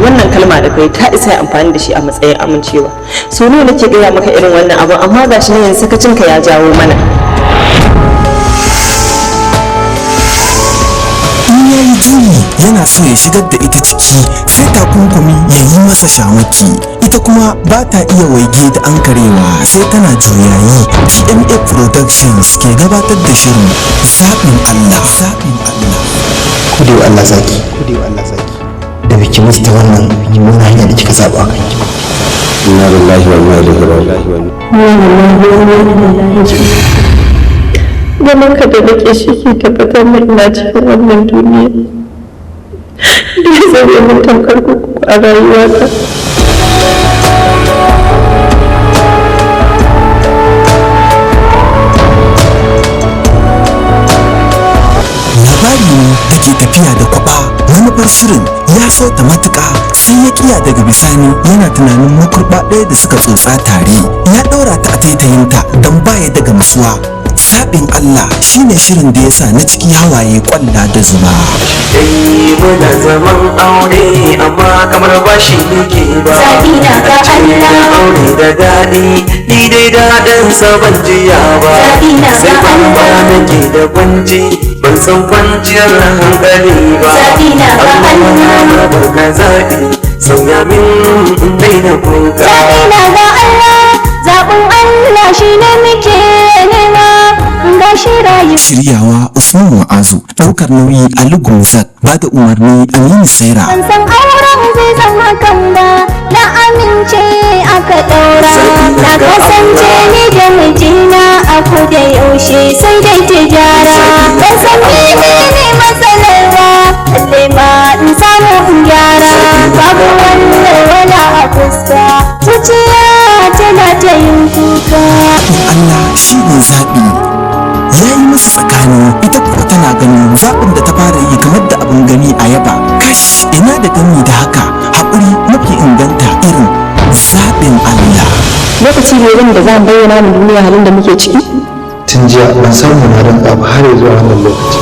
Wannan kalma da kai ta isa amfani da shi a matsayin amincewa. So nawa nake gaya maka irin wannan abu, amma gashi nan yanzu sakacinka ya jawo mana. In ya yi juyi yana so ya shigar da ita ciki, sai takunkumi ya yi masa shamaki. Ita kuma ba ta iya waige da ankarewa sai tana juyayi. TMA Productions ke gabatar da shirin Zaɓin Allah. Zaɓin Allah. Kudewa Allah zaki, kudewa Allah zaki da biki musu ta wannan mummunan hanya da kika zaba kanki. Inna lillahi wa inna ilaihi raji'un. Zaman ka da nake shi ke tabbatar min ina cikin wannan duniya. Da ya zame min tamkar kurkuku a rayuwata. Labari ne da ke tafiya da kwaba. Manufar shirin ya so ta matuƙa, sai ya kiya daga bisani yana tunanin makurba ɗaya da suka tsotsa tare. Ya ɗaura ta a taitayinta don baya daga gamsuwa. Zaɓin Allah shine shirin da ya sa na ciki hawaye kwalla da zuba. Dai muna zaman aure amma kamar bashi nake ba. Zaɓi na ga Allah. Aure da daɗi, ni dai daɗin sa ban jiya ba. Zaɓi na ga Sai kwamba Allah. nake da kwanci, ban san kwanciyar hankali ba. Zaɓi na ga Allah Allah. na barka zaɓi, sauya min in daina kuka. Zaɓi na ga Allah, zaɓin Allah shi ne muke nema, ga shi rayu. Shiryawa Usman Ma'azu, ɗaukar nauyi Ali Gumzak, ba da umarni Aminu Saira. Ban san auren zai zama kan ba, na amince aka ɗaura. Na kasance ni da mijina a koda yaushe sai dai tijara. Ban san menene matsalar ba, balle ma in samu in gyara. Babu wannan wala a fuska, zuciya tana ta yin kuka. Zaɓin Allah shi ne zaɓi. Ya yi musu tsakani, ita kuwa tana ganin zaɓin da ta fara yi kamar da abin gani a yaba. Kash, ina da gani da haka, haƙuri mafi inganta irin zaɓin Allah. Lokaci ne wanda za mu bayyana mu duniya halin da muke ciki. Tun jiya ban samu na rinka ba har zuwa wannan lokaci.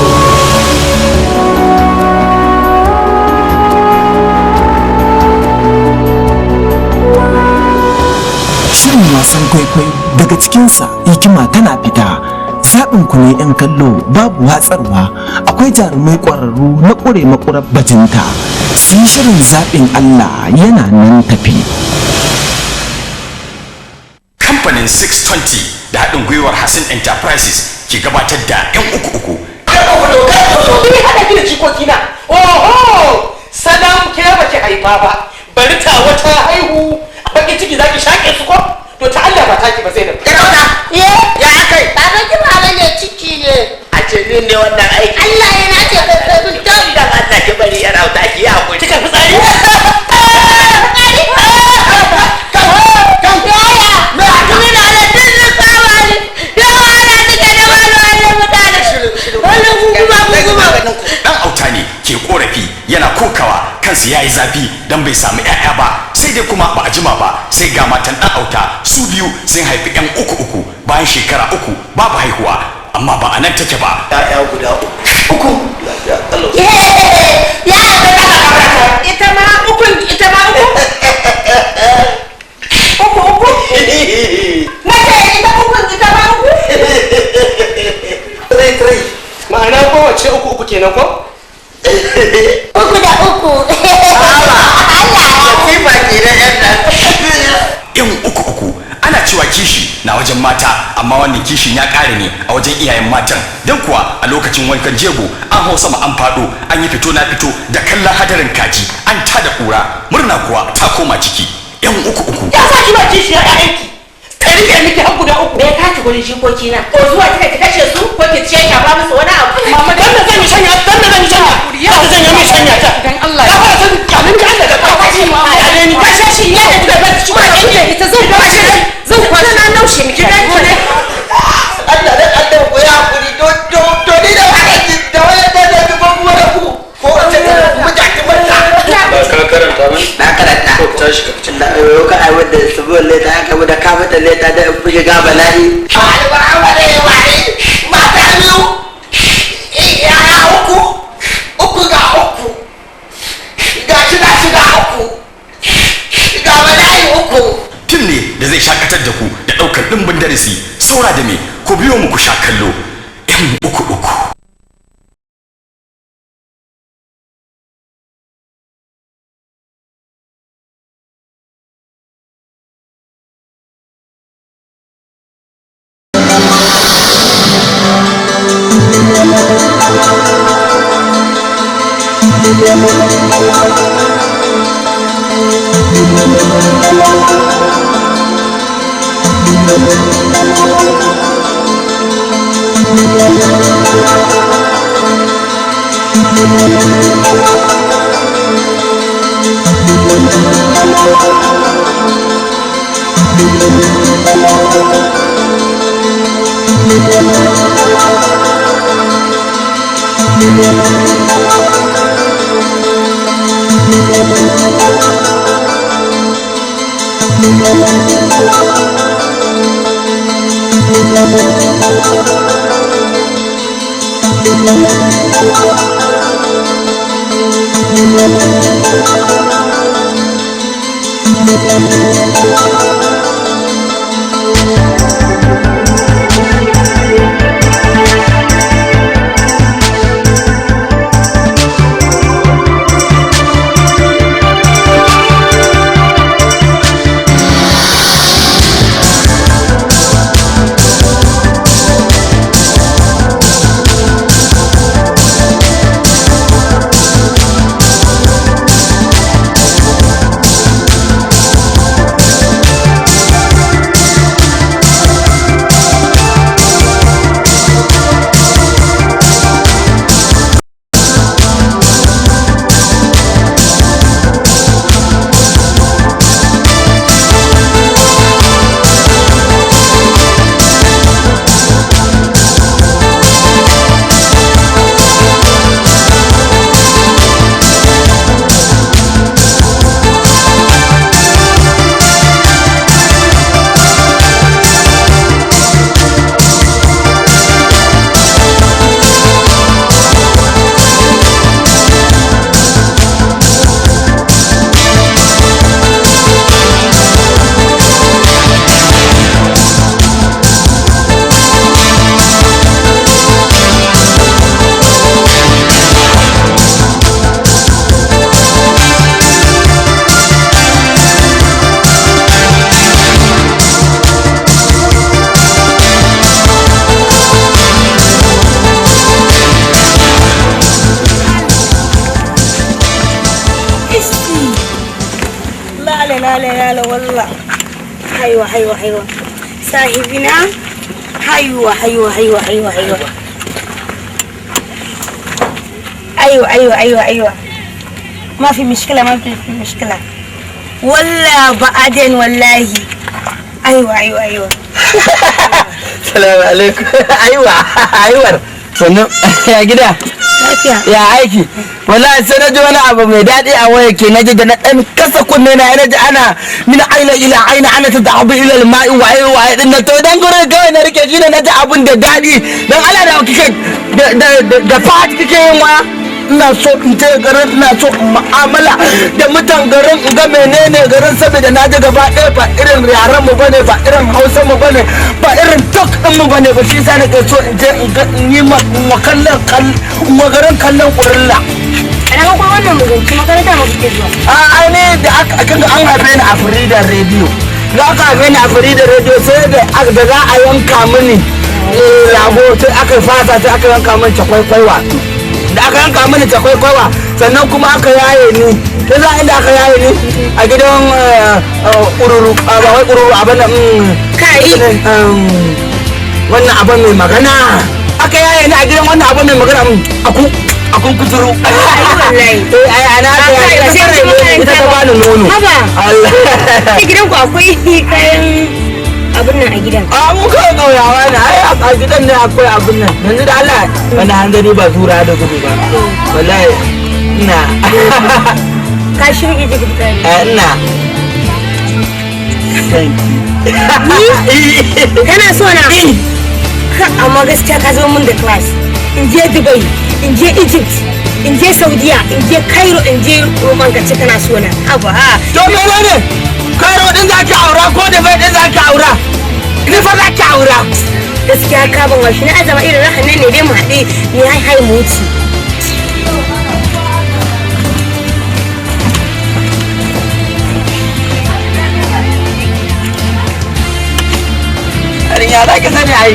Shirin wasan kwaikwayo daga cikinsa hikima tana fita. Zaɓin ku ne 'yan kallo, babu watsarwa. Akwai jarumai ƙwararru na ƙure maƙurar bajinta. Su yi shirin Zaɓin Allah yana nan tafi. Kamfanin 620 da haɗin gwiwar Hassan Enterprises ke gabatar da 'yan uku uku. Ni haɗa ki da jikokina. Oho! Salam ke ba ki haifa ba. Bari ta wata haihu. Bakin ciki zaki shaƙe su ko? To ta Allah ba taki ba Zainab. Ya akai? Baba ki baba ne ciki ne. A ce ni ne wannan aiki. Allah ya nace kai kai mun Dan da Allah ki bari yana auta ki ya hakuri. Kika fitsari? Dan auta ne ke korafi yana kokawa kansa yayi zafi dan bai samu 'ya'ya ba, sai dai kuma ba a jima ba sai ga matan dan auta su biyu sun haifi 'yan uku uku bayan shekara 3 babu haihuwa, amma ba a nan take ba. Ya'ya guda uku. Uku. Lafiya kalau. Ita ma ukun, ita ma uku. Uku uku. Na ce ita ukun, ita ma uku. Three three. Ma'ana kowace uku uku kenan ko? Uku da uku. Katifa ke na yan nan. 'Yan uku uku, ana cewa kishi na wajen mata, amma wannan kishin ya ƙare ne a wajen iyayen matan, don kuwa a lokacin wankan jego an hau sama an faɗo an yi fito na fito da kallon hadarin kaji an tada ƙura, murna kuwa ta koma ciki. 'Yan uku uku. Ya sa ki ba kishi ya ƴaƴanki. Ta rike miki har guda uku. Me ka ci gurin jikoki na? Ko zuwa kika ki kashe su ko ki ce ka ba musu wani abu? Mama dan da zan yi shanya, dan da zan yi shanya. Ya ta zan yi min shanya ta. Dan Allah. Ka fara san kalin ka Allah ka kashe mu. Kale ni. Kashe shi ya da kika bar shi ko ita zan kwashe zan kwashe na naushe miki dan ki. Allah dan Allah ku ya hakuri to to to ni da wani da wani da da ko kuma da ku ko wace da ku ta ki mata. Ba ka karanta ba? Na karanta. Ko tashi ka fita. Na yau ka ai wanda su bolle ta haka mu da ka mata leta da in shiga bala'i. Mata biyu, yara uku, uku ga uku, ga shida shida uku. nishaɗantar da ku da ɗaukar ɗimbin darasi. Saura da me, ku biyo mu ku sha kallo. 'Yan Uku Uku. لا لا لا لا والله. ايوه ايوه ايوه صاحبنا. ايوه ايوه ايوه ايوه ايوه ايوه ايوه ايوه ايوه ما في مشكلة، ما في مشكلة ولا بعدين والله. ايوه ايوه ايوه. Salamu alaikum. Aiwa, aiwar. Sannu, ya gida? Ya aiki? Wallahi sai na ji wani abu mai daɗi a waya ke, na ji da na ɗan kasa kunne na, na ji ana min aina ila aina ana ta da'abu ila ma'i waye waye din na, to dan gurin kawai na rike shi ne, na ji abun da daɗi. Dan Allah da kike da fat kike yin waya. Ina so in je garin, ina so in mu'amala da mutan garin, in ga menene garin, saboda na ji gaba ɗaya ba irin yaren mu bane, ba irin Hausa mu bane, ba irin tok din mu bane ba. Shi yasa nake so in je in ga, in yi ma kallon ma garin kallon ƙurilla. Ana ga kuma wannan mugunci makaranta ma kuke zuwa? A ai ne da aka kinga an haife ni a Freedom Radio. Da aka haife ni a Freedom Radio, sai da za a yanka mini rago, sai aka fasa, sai aka yanka mini cakwaikwaiwa. Da aka yanka mini cakwaikwaiwa, sannan kuma aka yaye ni. Ta za inda aka yaye ni a gidan ururu, ba wai ururu abin nan kai wannan abin mai magana. Aka yaye ni a gidan wannan abin mai magana, aku akun kuturu. Wallahi. Eh, ai ana aka yaye ni, ita ta bani nono. Haba. Allah. Sai gidan ku akwai kayan abin nan a gidan? A mu kawai ƙauyawa ne ai, a gidan ne akwai abin nan. Yanzu da Allah wani hanzari ba tura da gudu ba. Wallahi ina Ka shirye ji gidan? Ina Ni? Kana so na? Ka amma gaskiya ka zo mun da class. In je Dubai, in je Egypt, in je Saudiya, in je Cairo, in je Roman, ka ce kana so na. Haba ha. To menene? Kairo din za ki aura ko da bai din za ki aura? Ni fa za ki aura. Gaskiya ka ban washi na azama irin rahan nan ne dai mu haɗe ni hai hai mu wuce. Ya za ki sani ai.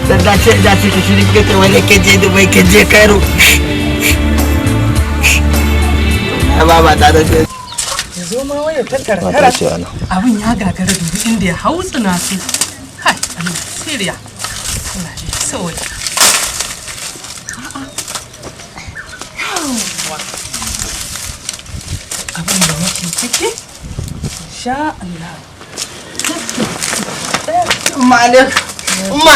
Dan da ce ki shirin kike wani ke je Dubai ke je Cairo. Ba ta da ce. Zo ma waya tattara kara. Abin ya gagara dubi inda ya hautsina su. Kai, Allah siriya. Allah ya sauya. Yawwa. Abin da muke ciki? Sha Allah. Umma alaikum. Umma.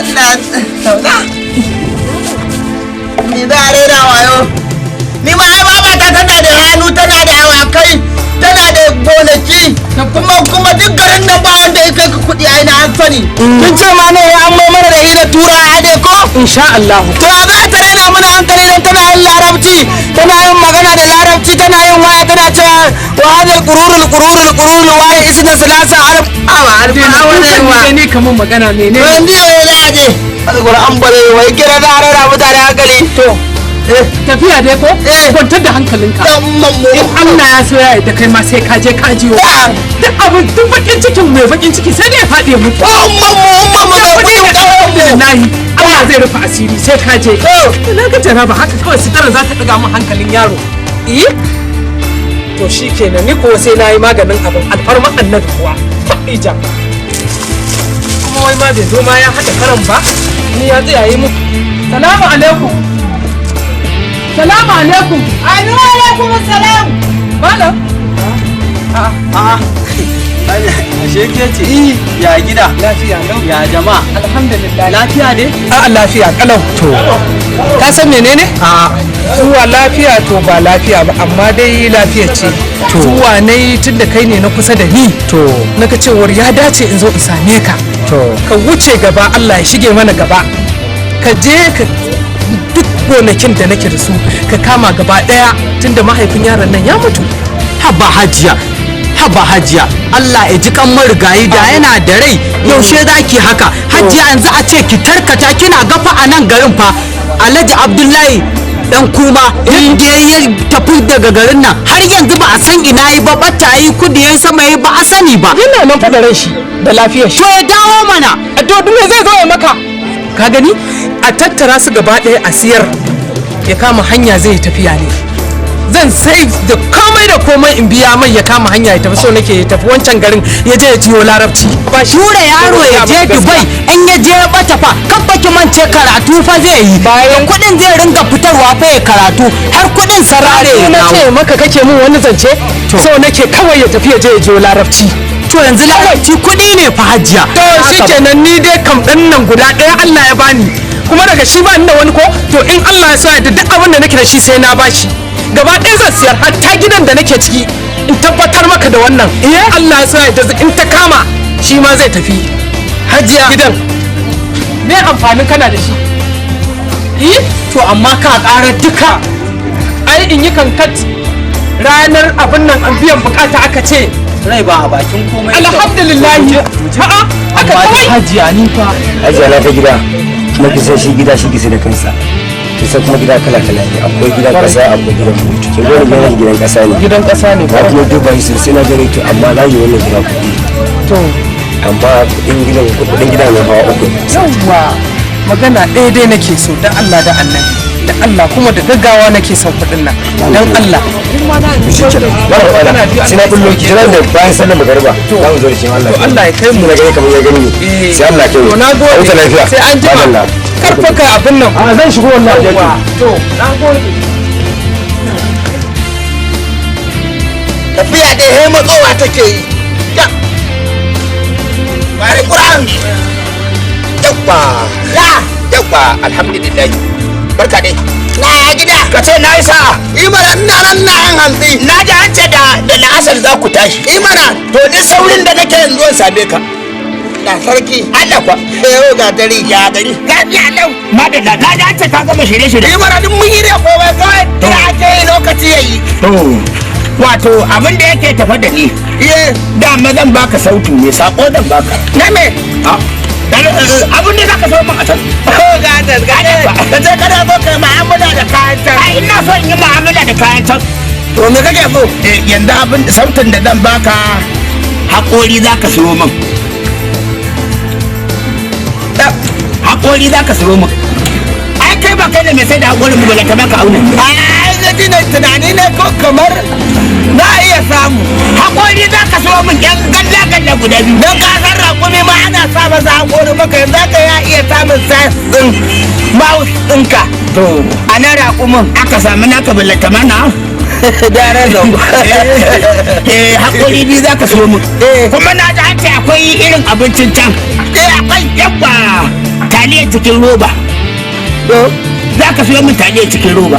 Allah sauna. Ni za a rera wayo. Ni ma ai baba ta tana da hannu, tana da awakai, tana da gonaki. Kuma duk garin nan ba wanda ya kai ka kuɗi ai na an sani. Kin ce ma ne an mai mana da hira tura a ne ko? Insha Allah. To a za ta rena mana hankali dan tana yin larabci, tana yin magana da larabci, tana yin waya, tana cewa wa hadal qururul qururul qururul wa isna salasa arab awa arba awa ne wa. Ni kaman magana menene? Wanda ya laje. Alquran bare wai kira da rena mutane hankali. To tafiya dai ko? Kwantar da hankalinka. In Allah ya so ya yarda kai ma sai ka je ka jiyo. Duk abin duk bakin cikin mai bakin ciki sai dai ya faɗi ya mutu. Alhamdulillah Allah zai rufe asiri sai ka je. Na ga jaraba haka kawai sitara za ta ɗaga min hankalin yaro. Eh? To shi kenan ni kuwa sai na yi maganin abin alfarman annabi kuwa. Ija. Kuma wai ma bai zo ma ya haɗa karan ba. Ni ya tsaya yi mu. Salamu alaikum. Salamu alaikum. Amin alaikum salam. Malam. A'a. Ashe ke ce? Ya gida? Lafiya lau. Ya jama'a? Alhamdulillah. Lafiya ne? A'a lafiya kalau. To. Ka san menene? A'a. Zuwa lafiya to ba lafiya ba amma dai lafiya ce. To. Zuwa nayi tunda kai ne na kusa da ni. To. Naga cewar ya dace in zo in same ka. To. Ka wuce gaba Allah ya shige mana gaba. Ka je ka duk gonakin da nake da su ka kama gaba daya tunda mahaifin yaron nan ya mutu. Haba hajiya. Haba hajiya, Allah ya ji kan marigayi da yana da rai yaushe zaki haka? Hajiya yanzu a ce ki tarkata kina gafa a nan garin fa Alhaji Abdullahi dan kuma inda ya tafi daga garin nan har yanzu ba a san ina yi ba, bata yi kudi yayi sama yi ba a sani ba. Yana nan fa da ran shi da lafiyar shi. To ya dawo mana. To me zai zo ya maka? Ka gani a tattara su gaba ɗaya a siyar ya kama hanya zai tafiya ne. Zan sai da komai da komai in biya mai ya kama hanya ya tafi, so nake ya tafi wancan garin ya je ya jiyo larabci. Ba shi tura yaro ya je Dubai in ya je ya bata fa kan baki mance karatu fa zai yi. Bayan kuɗin zai ringa fitarwa fa ya karatu har kuɗin sarare ya na ce maka kake mun wani zance, so nake kawai ya tafi ya je ya jiyo larabci. To yanzu larabci kuɗi ne fa hajiya. To shikenan ni dai kam ɗin nan guda ɗaya Allah ya bani kuma daga shi ba ni da wani ko, to in Allah ya so ya duk abin da nake da shi sai na bashi. Gaba ɗaya zan siyar hatta gidan da nake ciki in tabbatar maka da wannan. Allah ya sa ya in ta kama shi ma zai tafi. Hajiya gidan me amfanin kana da shi? Eh to amma ka ƙara duka ai in yi kankat ranar abin nan an biyan bukata aka ce rai ba a bakin komai. Alhamdulillah. A'a haka kawai. Hajiya ni fa hajiya na ta gida kuma kisan shi gida shi kisa da kansa. Kisan kuma gida kala kala ne, akwai gidan kasa akwai gidan mutu. Ke gwani gidan gidan kasa ne. Gidan kasa ne. Na kuma duba shi sosai na gare to amma na yi wannan gida kuɗi. To amma kuɗin gidan na hawa uku. Yawwa magana ɗaya dai nake so dan Allah da Annabi. Da Allah kuma da gaggawa nake son kuɗin nan. Dan Allah. Shi kenan. Sai na kullo ki jiran da bayan sallar magariba. Za mu zo da shi Allah. To Allah ya kai mu. Na gani kamar ya gani ne. Sai Allah ya kai mu. To na gode. Sai an jima. Karfa ka abin nan. A zan shigo wallahi. To na gode. Tafiya dai he matsowa take yi. Ya. Bari Qur'an. Yawwa. Ya. Yawwa alhamdulillah. Barka dai. Na gida. Ka ce na yi sa'a. Imana ina nan na yan hantsi. Na ji an ce da la'asar za ku tashi. Imana. To ni saurin da nake yanzu in same ka. Allah sarki. Allah kwa. Yau ga dare. Ya gari. Lafiya lau. Madalla na ji an ce ka gama shirye-shirye. Yi mana duk mun yi da komai kawai. Kira ake yi lokaci ya yi. To wato abin da yake tafa da ni. Dama zan baka sautu ne sako zan baka. Na me? Abin da zaka so min a can. Oh ga da ga da. Ka ce kana so kai mu'amala da kayan can. Ai ina so in yi mu'amala da kayan can. To me kake so? Yanzu abin sautin da zan baka haƙori za ka siyo min. Haƙori za ka siyo min. Ai kai ba kai ne mai sai da haƙorin mu balanta baka auna. Ai gaji ne tunani ne ko kamar na iya samu. Haƙori za ka siyo min yan galla galla guda biyu. Don ka san raƙumi ma ana sa masa haƙori maka yanzu ka ya iya samun size ɗin mouse ɗinka. To a na raƙumin. Aka samu naka balanta mana. Daren zango. Haƙori biyu za ka siyo min. Kuma na ji an ce akwai irin abincin can. Akwai yawa taliyar cikin roba. Za ka siyo min taliyar cikin roba.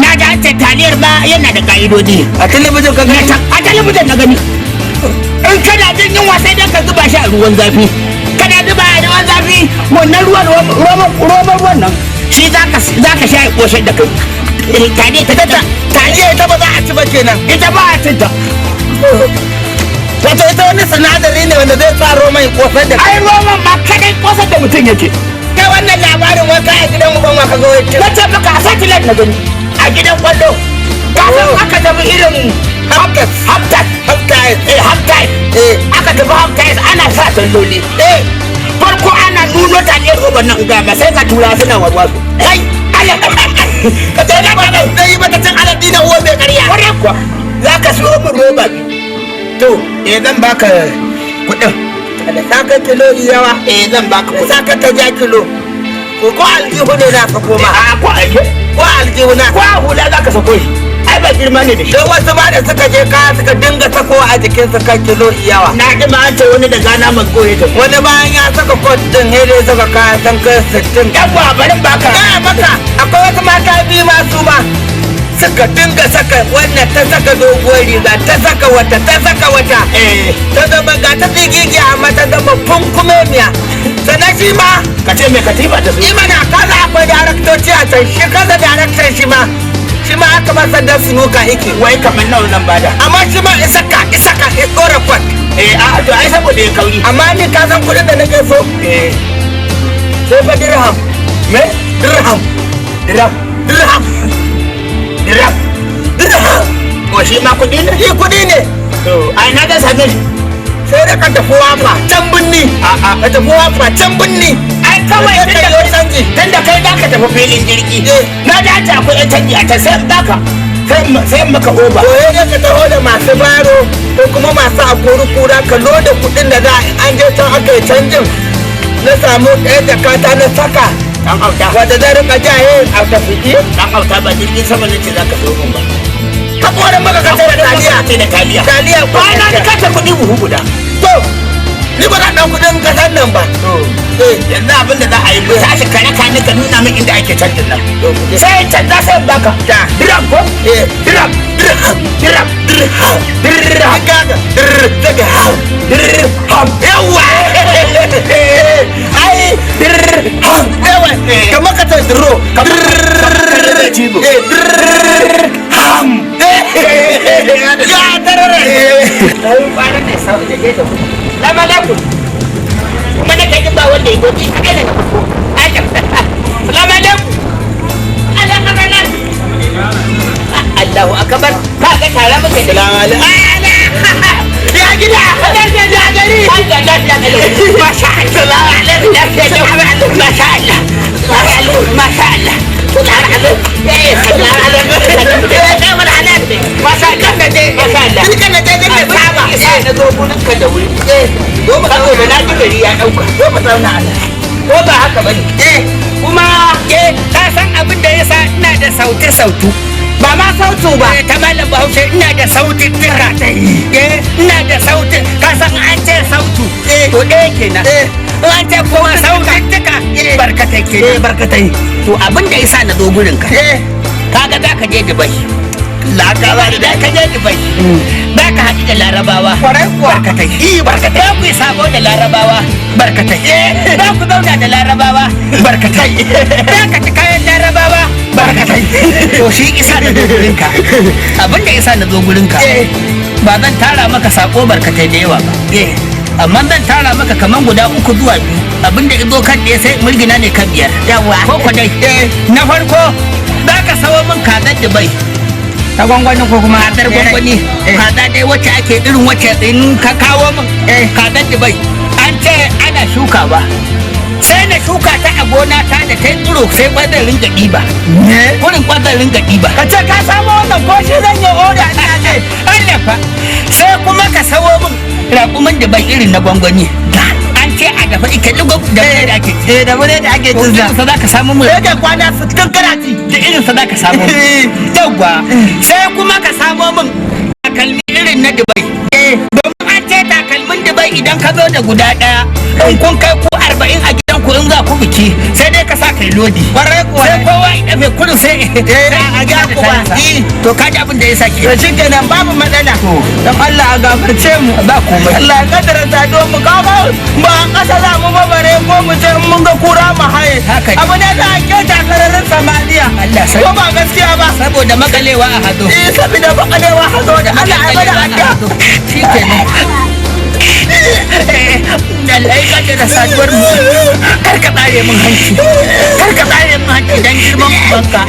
Na ji an ce taliyar ba yana da ƙa'idodi. A talabijin ka gani? A talabijin na gani. In kana jin yunwa sai dai ka zuba shi a ruwan zafi. Kana zuba a ruwan zafi wannan ruwan roban ruwan nan shi za ka sha ya ƙosar da kai. Taliya ita ba za a ci ba kenan. Ita ba a cin ta. Wato ita wani sinadari ne wanda zai sa roman kosar da ai roman ma kadai kosar da mutum yake. Kai wannan labarin wata a gidan uban wa ka ga wai. Na ce maka a satellite na gani a gidan kwallo. Ka san aka tafi irin haftas aka tafi haftas ana sa talloli. Farko ana nuno taliyar roban nan ga ma sai ka tura suna warwaso. Kai ala ka ce na ba zai yi mata cin aladi da uwa mai ƙarya. Kwarai kuwa za ka siyo min roba biyu. To zan baka kuɗin. Da saka kilo yawa. Zan baka kuɗin. Saka ta ja kilo. Ko aljihu ne na sako ma. A ko aljihu. Ko aljihu na. Ko a hula za ka sako shi. Ai ba girma ne da shi. Don wasu ba da suka je kaya suka dinga sako a jikinsu kan kilo yawa. Na ji ma an ce wani da gana mazgo ya tafi. Wani bayan ya saka kot din sai dai saka kaya san kai 60. Yawwa barin baka. Gaya maka akwai wasu mata biyu masu ma suka dinga saka wannan ta saka doguwar riga ta saka wata ta saka wata. Ta zama ga ta tsigigi amma ta zama funkumemiya. Sannan shi ma. Ka ce mai katifa ta su. Imana kaza akwai daraktoci a can shi kaza daraktan shi ma. Shi ma aka masa dan sunuka yake. Wai kamar nawa zan bada. Amma shi ma isaka isaka ya tsora kwat. A to ai saboda ya kauri. Amma ni ka san kuɗin da nake so? Sai fa dirham. Me? Dirham. Dirham. Dirham. Dirham. Dirham. Ko shi ma kuɗi ne? Shi kuɗi ne. To ai na ga same shi. Sai da ka tafi wafa can binni. A'a. Ka tafi wafa can binni. Ai kawai tun da kai za ka tafi filin jirgi. Na dace akwai yan canji a can sai in baka. Sai maka oba. To ya ka taho da masu baro ko kuma masu akori kura ka loda kuɗin da za an je can aka yi canjin. Na samu ɗaya jakata na saka. Dan auta. Wanda zai rika jaye a tafi. Dan auta ba jirgin sama ne ce za ka so min ba. Ka kore maka ka ce da taliya. Ce da taliya. Taliya ko na da kata kuɗi buhu guda. To ni ba zan ɗan kuɗin ƙasar nan ba. Yanzu abin da za a yi mu tashi kare ka ni ka nuna min inda ake canjin nan. Sai canza sai in baka. Dirham ko? Dirham. Dirham. Dirham. Dirham. Dirham. Dirham. Dirham. Yawa. Ai dirham. Yawa. Kamar ka ce diro. Kamar ka ce Dirham. Ya tarare. Ai kwanan ne sau da ke da ku. Salamu alaikum. Kuma na kai ba wanda ya gobe ka kai daga farko. Salamu alaikum. Allahu akbar. Ka ga tare muke. Salamu alaikum. Ya gida. Ya gari. Masha Allah. Salamu alaikum. Masha Allah. Masha Allah. Ko ba haka bane? Kuma ka san abin da yasa ina da sauti sautu. Ba ma sautu ba. Ta malam Bahaushe ina da sautin tira. Ina da sautin ka san an ce sautu. To ɗaya kenan. An ce kuma sautin tuka barkatai kenan. Barkatai. To abin da yasa na zo gurin ka. Kaga za ka je Dubai. Lakawa da ka je Dubai, za ka haɗu da Larabawa. Kwarai kuwa. Barkatai. Barkatai. Za ku yi sabo da Larabawa. Barkatai. Za ku zauna da Larabawa. Barkatai. Za ka ci kayan Larabawa. Barkatai. To shi isa na zo gurinka. Abin da isa na zo gurinka. Ba zan tara maka sako barkatai da yawa ba. Amma zan tara maka kaman guda 3 zuwa 2. Abin da izo kan ɗaya sai murgina ne kan 5. Yawwa. Ko kwadai. Na farko za ka sawo min kazar Dubai. Ta gwangwani ko kuma kazar gwangwani. Kaza dai wacce ake irin wacce in ka kawo min kazar Dubai. An ce ana shukawa. Sai na shuka ta a gona ta da ta tsiro sai kwazar ringa ɗiba. Kurin kwazar ringa ɗiba. Ka ce ka samu wannan ko shi zan yi oda ina ce. Allah fa. Sai kuma ka sawo min raƙumin Dubai irin na gwangwani. An ce a dafa ike lugu da biredi ake ci. Eh da biredi ake cin sa. Irin sa za ka samu mu. Sai ka kwana 60 kana ci. Da irin sa za ka samu. Yawwa. Sai kuma ka samo min takalmi irin na Dubai. Domin an ce takalmin Dubai idan ka zo da guda ɗaya in kun kai ku 40 a gidan ku in za ku biki sai dai ka sa kai lodi. Kwarai kuwa. Sai kowa ya dafe kurin sai a ga ku ba. To ka ji abin da ya sake. To shi kenan babu matsala. Don Allah a gafarce mu. Ba komai. Allah ya kaddara saduwar mu kaga ba an kasa za mu babare ko mu ce in mun ga kura mu haye. Haka ne. Abu ne da a kyauta sararin samaniya. Allah sai. Ko ba gaskiya ba. Saboda makalewa a hado. Eh saboda makalewa hazo da Allah ya bada addu'a. Shi kenan. Allah ya kaddara saduwar mu. Kar ka tsare mun hanci. Kar ka tsare mun hanci dan girman ubanka.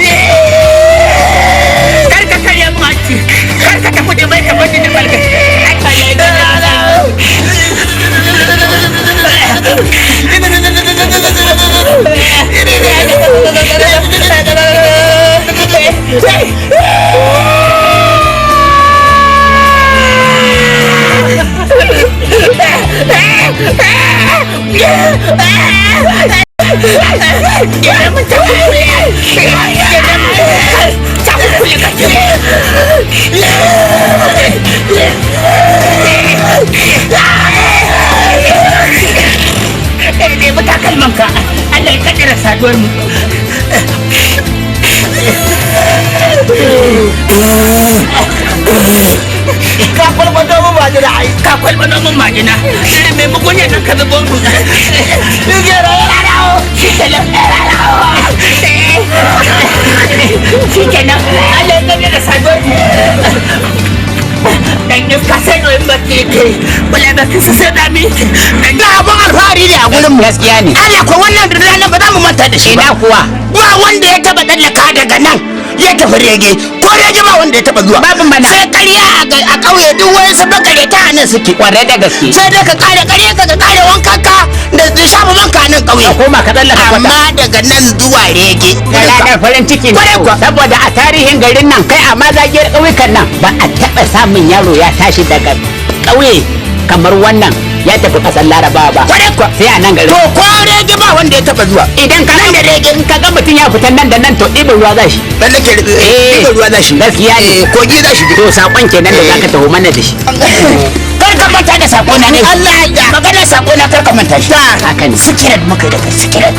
Kar ka karya mun hanci. Kar ka tafi da mai ka bani da balga. Allah ya kaddara. Nemi takalmanka, Allah ya kaddara saduwar mu. Ka kwalbato mun majina ai. Ka kwalbato mun majina. Irin mai mugunya nan ka zubo mu. Shi kenan. Shi kenan. Allah ya kaddara saduwar mu. Dan iska sai doyin baki yake. Wala baki su sai dami yake. Ga abun alfahari ne a gurin mu. Gaskiya ne. Allah ko wannan ranar ba za mu manta da shi ba. Ina kuwa. Ba wanda ya taba tsallaka daga nan ya tafi rege ko rege ba wanda ya taba zuwa. Babu mana. Sai ƙarya a ƙauye duk wani su bakare ta nan suke. Kwarai da gaske. Sai dai ka kare ƙarya ka kare wankan ka da shafa manka a nan ƙauye. Ka koma ka tsallaka kwata. Amma daga nan zuwa rege. Ranar farin ciki ne. Kwarai kuwa. Saboda a tarihin garin nan kai a mazagiyar ƙauyukan nan ba a taɓa samun yaro ya tashi daga ƙauye kamar wannan ya tafi ƙasar Larabawa ba. Kwarai kuwa. Sai a nan garin. To ko rege ba wanda ya taba zuwa. Idan ka Nan da rege. in ka ga mutum ya fita nan da nan to ɗiban ruwa za shi. Tsallake ɗiban ruwa za shi. Gaskiya ne. Kogi za shi. To saƙon kenan da zaka taho mana da shi. Kar ka manta da sako na ne. Allah ya magana sako na kar ka manta shi. Haka ne. Sikiret muka da kai sikiret.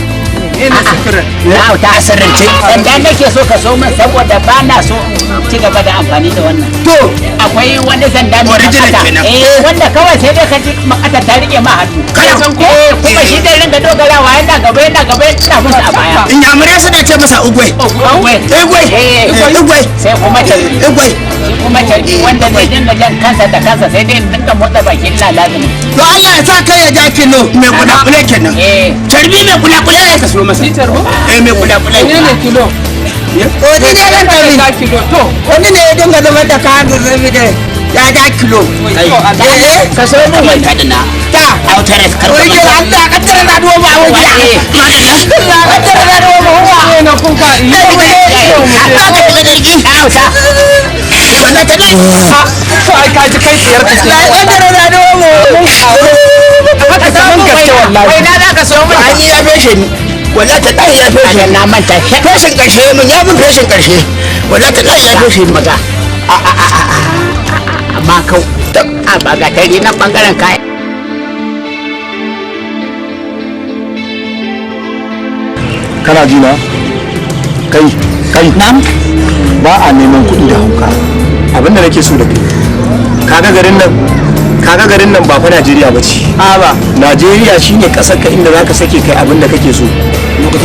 Na ta asirance. Sanda nake so ka so min saboda ba na so in ci gaba da amfani da wannan. To Akwai wani sanda mai Original makata. kenan. Eh wanda kawai sai dai ka ji makata ta rike ma hannu. Kana san ko? Eh kuma shi zai ringa dogarawa yana gaba yana gaba yana musu a baya. Inyamurai suna ce masa ugwai. Ugwai. Igwai. Eh, Igwai. Sai kuma carbi. Igwai. Shi kuma carbi wanda zai dinga jan kansa da kansa sai dai dinga motsa bakin ina lazimi. To Allah ya sa kai ya ja kilo mai kulakule kenan. Eh. Carbi mai kulakule ya kaso masa. Eh mai kulakule. Ne ne kilo. Wani ne ya tafi. Kilo to. Wani ne ya dinga zama da kayan da zai da ya ja kilo. Eh Ka so min manta da na. Ta. Autares kar ka Wani manta. Allah kaddara na duwa ba wani. Allah kaddara na duwa ba huwa. Ne na kun ka yi. Ba ka shiga jirgi. Auta. Wannan ta dai. To ai ka ji kai tsiyar ka. Allah ya kaddara na duwa mu. Haka kaman gaske wallahi. Wai na za ka so min. An yi ya feshe ni. Wallahi ta dai ya feshe ni. Na manta. Feshin karshe mun ya mun feshin karshe. Wallahi ta dai ya feshe ni. Maga. Amma kau. A ba ga tari nan bangaren kayan. Kana ji na? Kai. Kai, ba a neman kuɗi da hauka. Abinda nake so da kai, kaga garin nan, kaga garin nan ba fa Najeriya ba ce. A ba. Najeriya shine kasar ka inda zaka sake kai abin da kake so.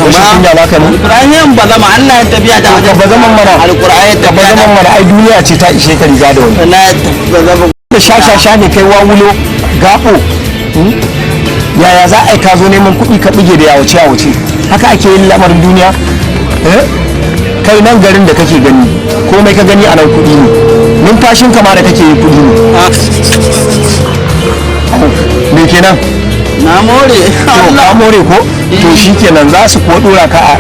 Rashin kunya naka ne? Ibrahim ba zama Allah ya tafiya da Ka ba zaman mana. Alqur'ani Ka ba zaman mana, ai duniya ce ta ishe ka riga da wani. Wallahi ba zama. Da sha-sha-sha ne kai wawulo gafo. Yaya za a yi ka zo neman kuɗi ka buge da yawace yawace? Haka ake yin lamarin duniya? Eh? Kai, nan garin da kake gani, komai ka gani a nan kuɗi ne. Numfashin ka ma da kake yi kuɗi ne. Me kenan? Na more. To ka more ko? To shikenan, za su ko dora ka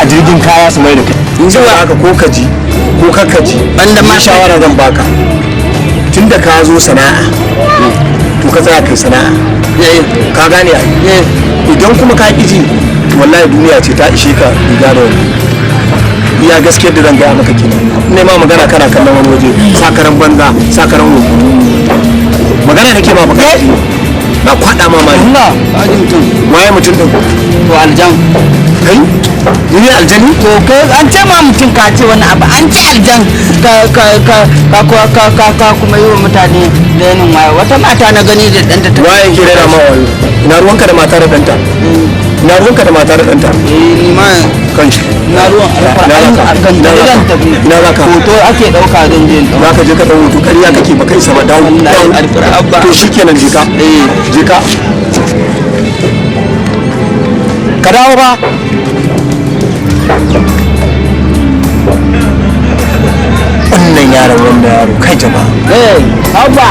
a jirgin kaya su mai da kai. Saboda haka ko ka ji ko ka ji, Banda ma ni shawara zan baka. Tunda ka zo sana'a, to ka tsaya kai sana'a. Ka gane ai? Idan kuma ka ƙi ji, wallahi duniya ce ta ishe ka riga da wani. Iya gaskiyar da zan gaya maka kenan. Ne ma magana kana kallon wani waje, sakaran banza, sakaran wofi. Magana nake ma baka ji. Na kwaɗa ma mari. Allah, kaji mutum. Waye mutum din? To aljan. Kai? Ni ne aljani? To kai an ce ma mutum ka ce wani abu, an ce aljan ka ka ka ka ka ka ka ka kuma yi wa mutane renin wayo. Wata mata na gani da ɗanta ta. Waye ke rera ma wayo? Ina ruwanka da mata da ɗanta? Ina ruwanka da mata da ɗanta? Eh, ni ma Kan shi. na ruwan alƙur'ani a kan zan tafi. Ina za ka? Hoto ake ɗauka, zan je in ɗauka. Za ka je ka ɗau hoto, ƙarya kake, baka isa ba, dawo. Wallahi alƙur'an ba. To shikenan, je ka. Eh. Je ka. Ka dawo ba. Wannan yaron, wannan yaro, kai jama'a. Eh, haba.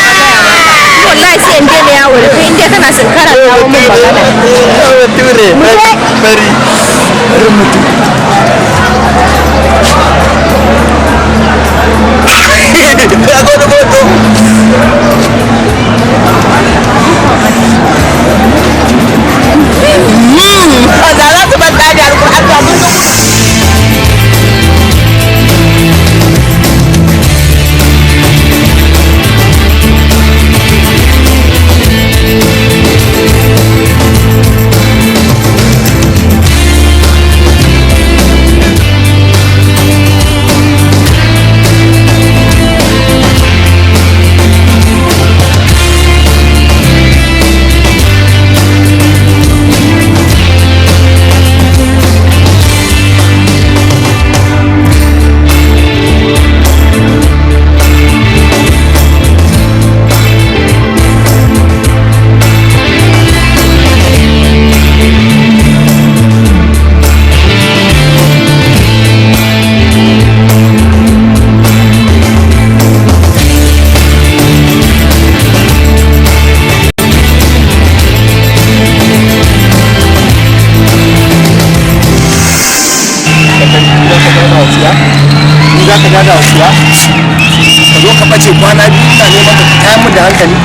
Wallahi sai in daina yawo da kai inda kana son kana kawo min magana. Ture. Bari. Bari mutum. Ya godo godo. Da za su ban daji alƙur'an ba mun zo. Ni za ka gada wasiya? Ka zo ka ɓace kwana biyu ina neman ka, tayar min da hankali.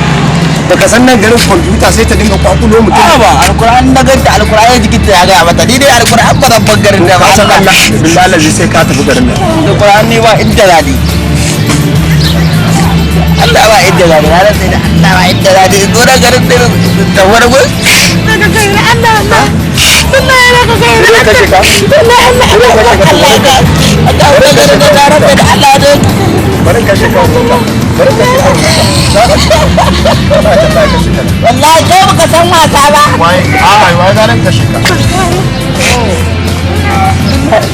Baka san nan garin kwamfuta sai ta dinga kwakulo mutum. A ba alƙur'an na ganta, alƙur'an ya jikinta ya gaya mata, ni dai alƙur'an ba zan bar garin da ba. Ka san Allah, billahi lazi sai ka tafi garin nan. Alƙur'an ni ba inda za ni. Allah ba inda za ni, na rantsa da Allah ba inda za ni. In zo na garin da ta wani gun. Daga kai na Allah Allah. Wallahi daga kai na Zai kashe ka? Allah. Wallahi Allah Allah. Allah ka. Allah wani garin da na rantsa da Allah da Bari kashe ka huta. Bari kashe ka huta. Wallahi kai baka san wasa ba. Wai a wai garan kashe ka.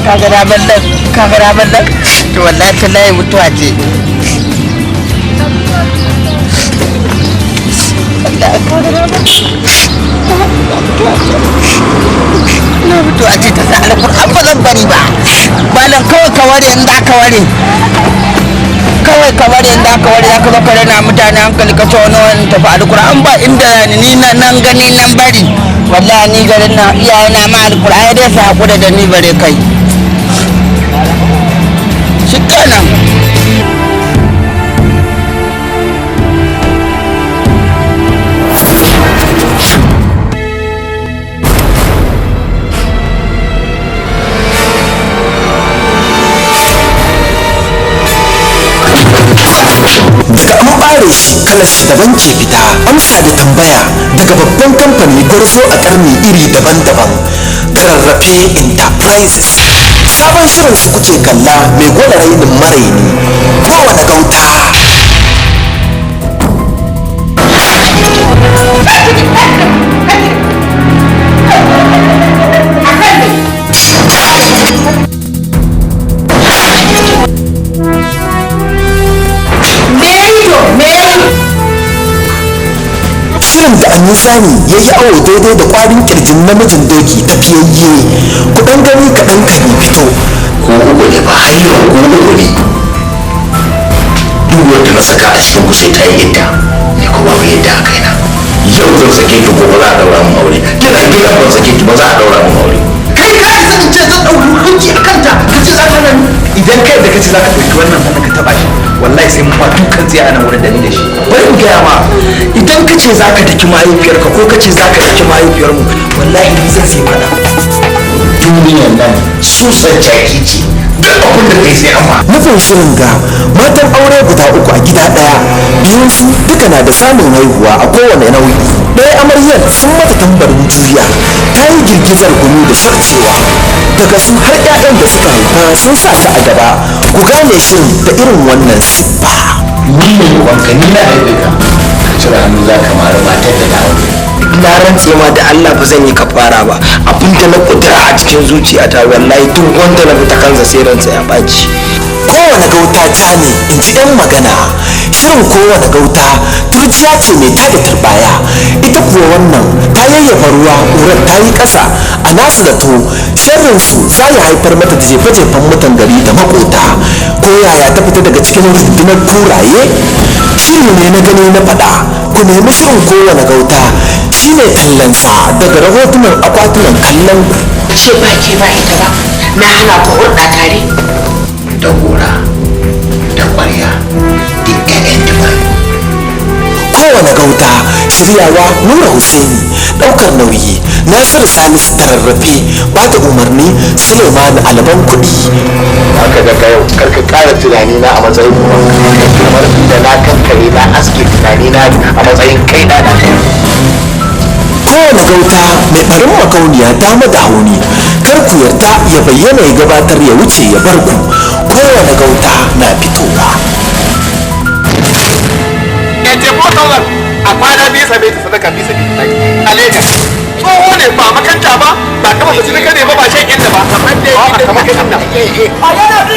Kaga raban nan, kaga raban nan. To wallahi tallahi mutuwa ce. Na mutuwa ce ta sa alƙur'an ba zan bari ba. Malam kawai ka ware in za ka ware. Kawai ka ware in za ka ware za ka zo ka raina mutane hankali ka ce wani wani tafi alƙur'an ba inda ni nan gani nan bari. Wallahi ni garin nan iyayena ma alƙur'an dai su haƙura da ni bare kai. Shi kenan. Daga an ɓare shi kalar shi daban ke fita. Amsa da tambaya daga babban kamfani gwarzo a karni iri daban-daban, Tararrafe Enterprises. Sabon shirin su kuke kalla mai gwada rainin maraini, Kowane Gauta. Shirin da a mizani ya yi awo daidai da kwarin kirjin namijin doki tafiyayye, kudan gani kaɗan kan yi fito. Ko uku ne ba, har yau ko uku ne. Duk wanda na saka a cikin ku sai ta yi idda, ni ko babu yadda a kaina. Yau zan sake ki, gobe za a daura mun aure. Kina gida ban sake ki ba, za a daura mun aure. Kai ka isa in ce zan ɗauki hukunci a kanta ka ce za ka hana ni? Idan kai da kace za ka ɗauki wannan hannun ka taɓa shi, wallahi sai mun ma dukan tsaye a nan wurin da ni da shi. Bari in gaya ma, idan ka ce za ka daki mahaifiyarka ko ka ce za ka daki mahaifiyarmu, wallahi ni zan sai faɗa. Duniyar nan susar jaki ce, duk abin da kai sai amma. Nufin shirin ga matan aure guda uku a gida ɗaya, biyun su duka na da samun haihuwa a kowane nau'i. Ɗaya amaryar sun mata tambarin juya, ta yi girgizar gumi da sharcewa. Daga su har 'ya'yan da suka haifa sun sa ta a gaba. Ku gane shirin da irin wannan siffa. Ni ne ubanka, ni na haife ka. Ka cire hannu za ka mari matar da na aure. Na rantse ma da Allah ba zan yi kafara ba. Abinda na kudura a cikin zuciyata, wallahi duk wanda na fita kansa sai ransa ya ɓaci. Kowane Gauta ja ne, in ji 'yan magana. Shirin Kowane Gauta turjiya ce mai tada turbaya. Ita kuwa wannan ta yayyafa ruwa, ƙurar ta yi ƙasa. A nasu zato sharrinsu za ya haifar mata da jefe-jefen mutan gari da makota. Ko yaya ta fita daga cikin rundunar kuraye? Shiri ne na gani na faɗa. Ku nemi shirin Kowane Gauta, shine tallansa daga rahotunan akwatunan kallon ku. Ce ba ke ba ita ba, na hana ku hulɗa tare. Da gora da ƙwarya duk 'ya'yan tufa. Kowane Gauta, shiryawa Nura Husaini, daukar nauyi Nasiru Salisu Tararrafe, ba da umarni Suleiman Alban Kuɗi. Haka daga yau karka ƙara tunani na a matsayin ubanka, kamar da na kankare na aske tunani na a matsayin kai na na. Kowane Gauta mai barin makauniya dama da hauni, kar ku yarda ya bayyana ya gabatar ya wuce ya bar ku. Kowane Gauta na fitowa. Yace 4000 a kwana biyu sabe ta sadaka biyu sabe ta a Lagos. Tsoho ne ba makanta ba, ba kama su ne ba, ba shan inda ba, kamar dai kamar kai nan.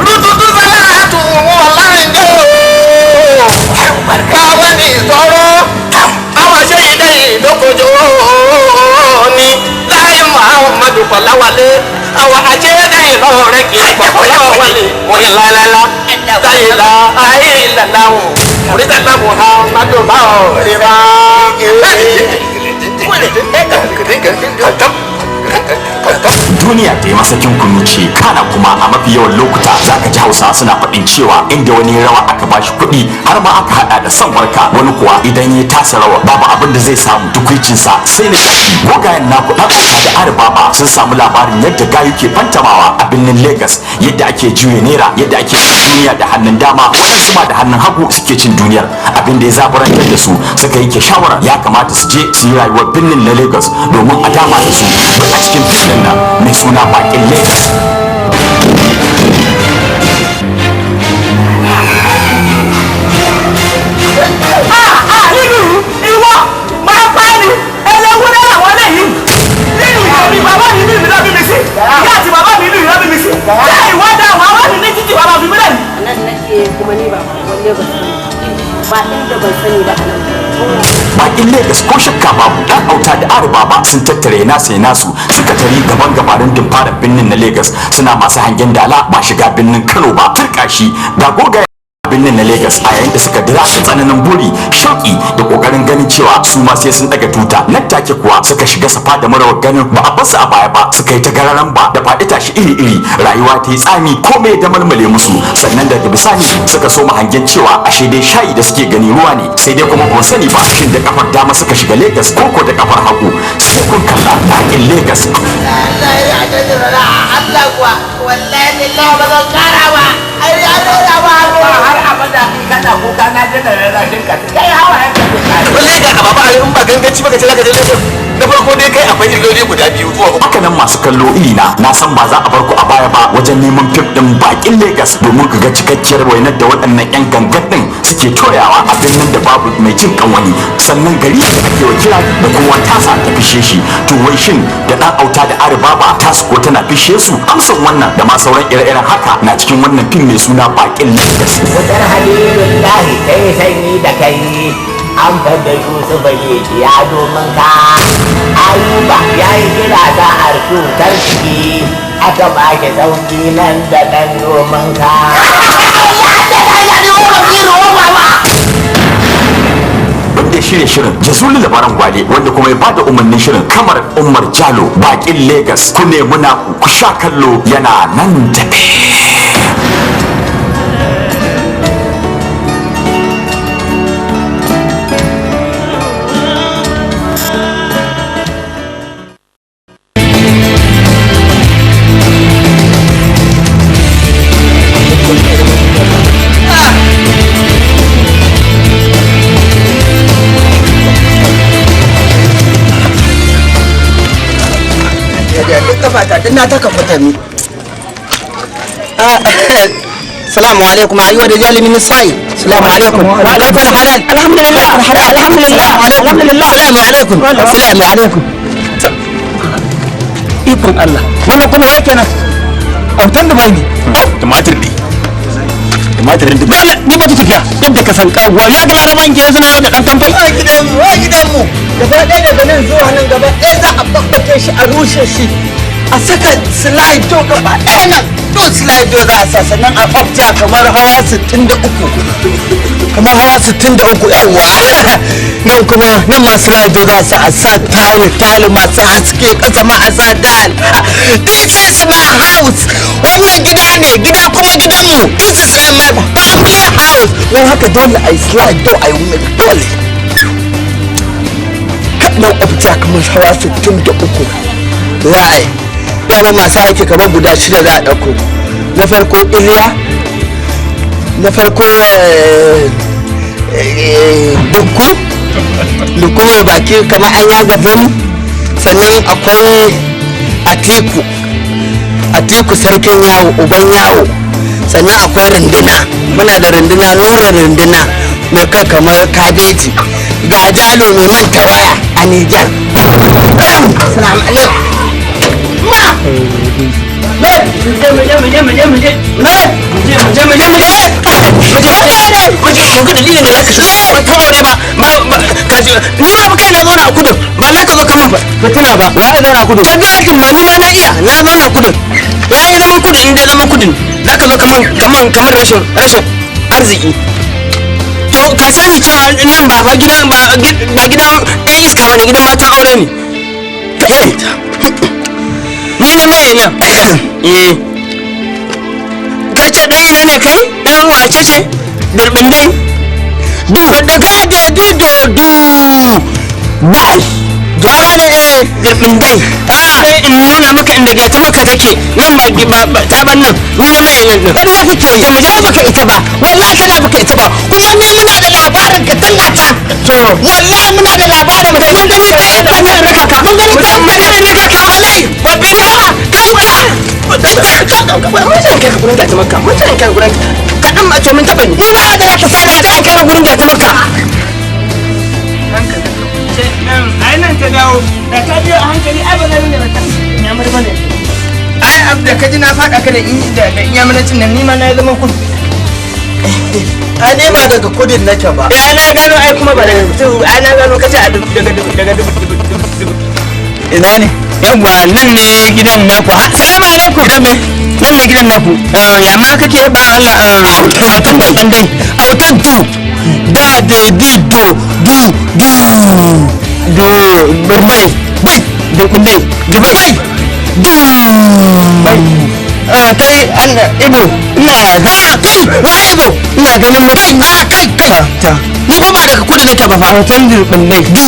Rututu salatu wallahi do. Báwa ni sọ̀rọ̀, àwọn ṣe ìdá ìdókòjò ni láì Muhammadu Kọ̀láwálé. Àwọn àjẹ́dá ìlọrẹ kì í pọ̀ Kọ̀láwálé. Wọ́n yẹ lálálá, láìlá, àìlàláwò. Oríṣàlá Muhammadu bá ọ̀rẹ́ bá. Duniya ta yi masakin kunu ce, kana kuma a mafi yawan lokuta zaka ji Hausa suna faɗin cewa inda wani rawa aka bashi kuɗi har ma aka hada da san barka, wani kuwa idan ya tasa rawa babu abin da zai samu tukuicinsa sai nishaɗi. Gogayen naku ɗan auta da Aribaba sun samu labarin yadda gayu ke fantamawa a birnin Lagos, yadda ake juya naira, yadda ake duniya da hannun dama, waɗansu ma da hannun hagu suke cin duniyar. Abin da ya zaburantar da su suka yanke shawara ya kamata su je su yi rayuwar birnin na Lagos domin a dama da su a cikin birnin nan mai suna Bakin Lagos. Ìwọ máa pa ẹni ẹlẹ́wúrẹ́ làwọn eléyìí nínú ìyá mi bàbá mi ní ìlú náà bí mi sí ìyá àti bàbá mi ní ìlú náà bí mi sí ṣé ìwọ dá àwọn aráàlú ní títì wàá máa fi mílẹ̀. Nan nake kuma ni ba bakon Lagos ba, inda ban sani ba a nan. Bakin Lagos ko shakka babu dan auta da Aribaba sun tattare nasu ya nasu suka tari gaban gabarin dimfarar birnin na Lagos, suna masu hangen dala ba shiga birnin Kano ba. Turka shi ga gogaye birnin na Lagos a yayin da suka dira da tsananin buri, shauki da kokarin ganin cewa su ma sai sun daga tuta. Nan take kuwa suka shiga safa da marawar ganin ba a basu a baya ba, suka yi ta gararan ba da faɗi tashi iri-iri, rayuwa ta yi tsami, komai da malmale musu. Sannan daga bisani suka so mu hangen cewa ashe dai shayi da suke gani ruwa ne, sai dai kuma ban sani ba shin da kafar dama suka shiga Lagos ko ko da kafar hagu. Sai kun kalla Bakin Lagos. Allah kuwa wallahi la ba zan kara ba, ai ya rera ba har abada kana kuka na jin da rarrashin ka kai hawayen ka kai. Wallahi ga ababa ai in ba ganganci ba ka ce zaka je Lagos. Na farko dai kai akwai illoli guda biyu zuwa uku. Haka nan masu kallo iri na na san ba za a bar ku a baya ba wajen neman fim din Bakin Lagos domin ku ga cikakkiyar wainar da waɗannan 'yan gangan din suke toyawa a birnin da babu mai jin kan wani, sannan gari da ake wa kira da kowa tasa ta fishe shi. To wai shin da ɗan auta da Aribaba tasu ko tana fishe su? Amsan wannan da ma sauran ire-iren haka na cikin wannan fim mai suna Bakin Lagos. Wutar halilullahi ta yi sanyi da kai, an fadda Yusuf ya domin ka. Ayuba ya yi kira sa'ar cutar ciki, aka ba shi sauki nan da nan domin ka. Wanda ya shirya shirin Jazuli Labaran Gwale, wanda kuma ya bada umarnin shirin kamar Umar Jalo. Bakin Lagos, ku nemi naku ku sha kallo, yana nan tafe. Na taka kwatami. Salamu alaikum ayyuha rijal min nisa'i. Salamu alaikum. Wa alaikum halal. Alhamdulillah. Alhamdulillah. Alhamdulillah. Salamu alaikum. Salamu alaikum. Ikon Allah. Wannan kuma wai kenan. Autan da bai ne. Tumatir ne. Tumatirin da Dole ni ba ta tafiya yadda ka san kaguwa ya ga laraban ke suna yau da dan tamfai. A gidanmu, a gidanmu. Gaba ɗaya daga nan zuwa nan gaba ɗaya za a babbake shi a rushe shi. A saka slide door gaba ɗaya nan to slide door za a sa, sannan a ofta kamar hawa 63, kamar hawa 63 yawwa. Nan kuma nan ma slide door za a sa tile tile masu haske, ƙasa ma a sa tile. This is my house, wannan gida ne, gida kuma gidanmu. This is my family house. Don haka dole a yi slide door, a yi dole nan ofta kamar hawa 63 za a yi. Dama masu aiki kamar guda 6 za a ɗauko. Na farko Iliya, na farko Dukku, Dukku mai baki kamar an yaga zani. Sannan akwai Atiku, Atiku sarkin yawo, uban yawo. Sannan akwai runduna, muna da runduna, nura runduna mai kai kamar kabeji. Ga Jalo mai manta waya a Nijar. Salamu alaikum. Ma! Ni ma kai na zauna a kudu ba na ka zo kaman ba tuna ba wa zauna a kudu ka ji ma ni ma na iya na zauna a kudu ya yi zaman kudu in dai zaman kudu za ka zo kaman kaman kamar rashin rashin arziki. To ka sani cewa nan ba fa gidan ba gidan ɗan iska bane, gidan matan aure ne. Ni Ni na mai nan. Eh. Ka ce dan ina ne kai? Dan wace ce? Dirbin dai. Du da ka da du do du. Bai. Gara ne eh dirbin dai. Sai in nuna maka inda gata maka take. Nan ba ta ban nan. Ni na mai nan. Ƙarya kake yi. Mu je baka ita ba. Wallahi kana baka ita ba. Kuma ni muna da labarin ka tun a can. To wallahi muna da labarin ka. Mun gani ta yadda mun raka ka. Mun gani ta yadda mun raka ka. Wallahi ba bi ka ba. Kai ka. Mun san kai ka gurin gata maka. Mun san kai ka gurin ka dan ma to mun taba ni. Ni ba da ka sani ta kai ka gurin gata maka. Ai nan ta dawo. Da ka biyo a hankali ai ba zan ne ba ta. Nyamar bane. Ai abu da kaji na faɗa ka da da inyamurancin nan ni ma na zama kudu. Ai ne ba daga kudin nake ba. Ya na gano ai kuma ba daga kudu. Ai na gano kace a daga daga dubu. Ina ne? Yawwa nan ne gidan naku. Assalamu alaikum. Gidan me? Nan ne gidan naku. Ya ma kake ba Allah autan ban dai. Autan tu. Da de di do du du. Do bai bai bai bai du. Bai. Kai an ibo ina ga kai wa ibo ina ganin mutum a kai kai ta ni ba ba daga kudu nake ba fa hoton dirbin nai du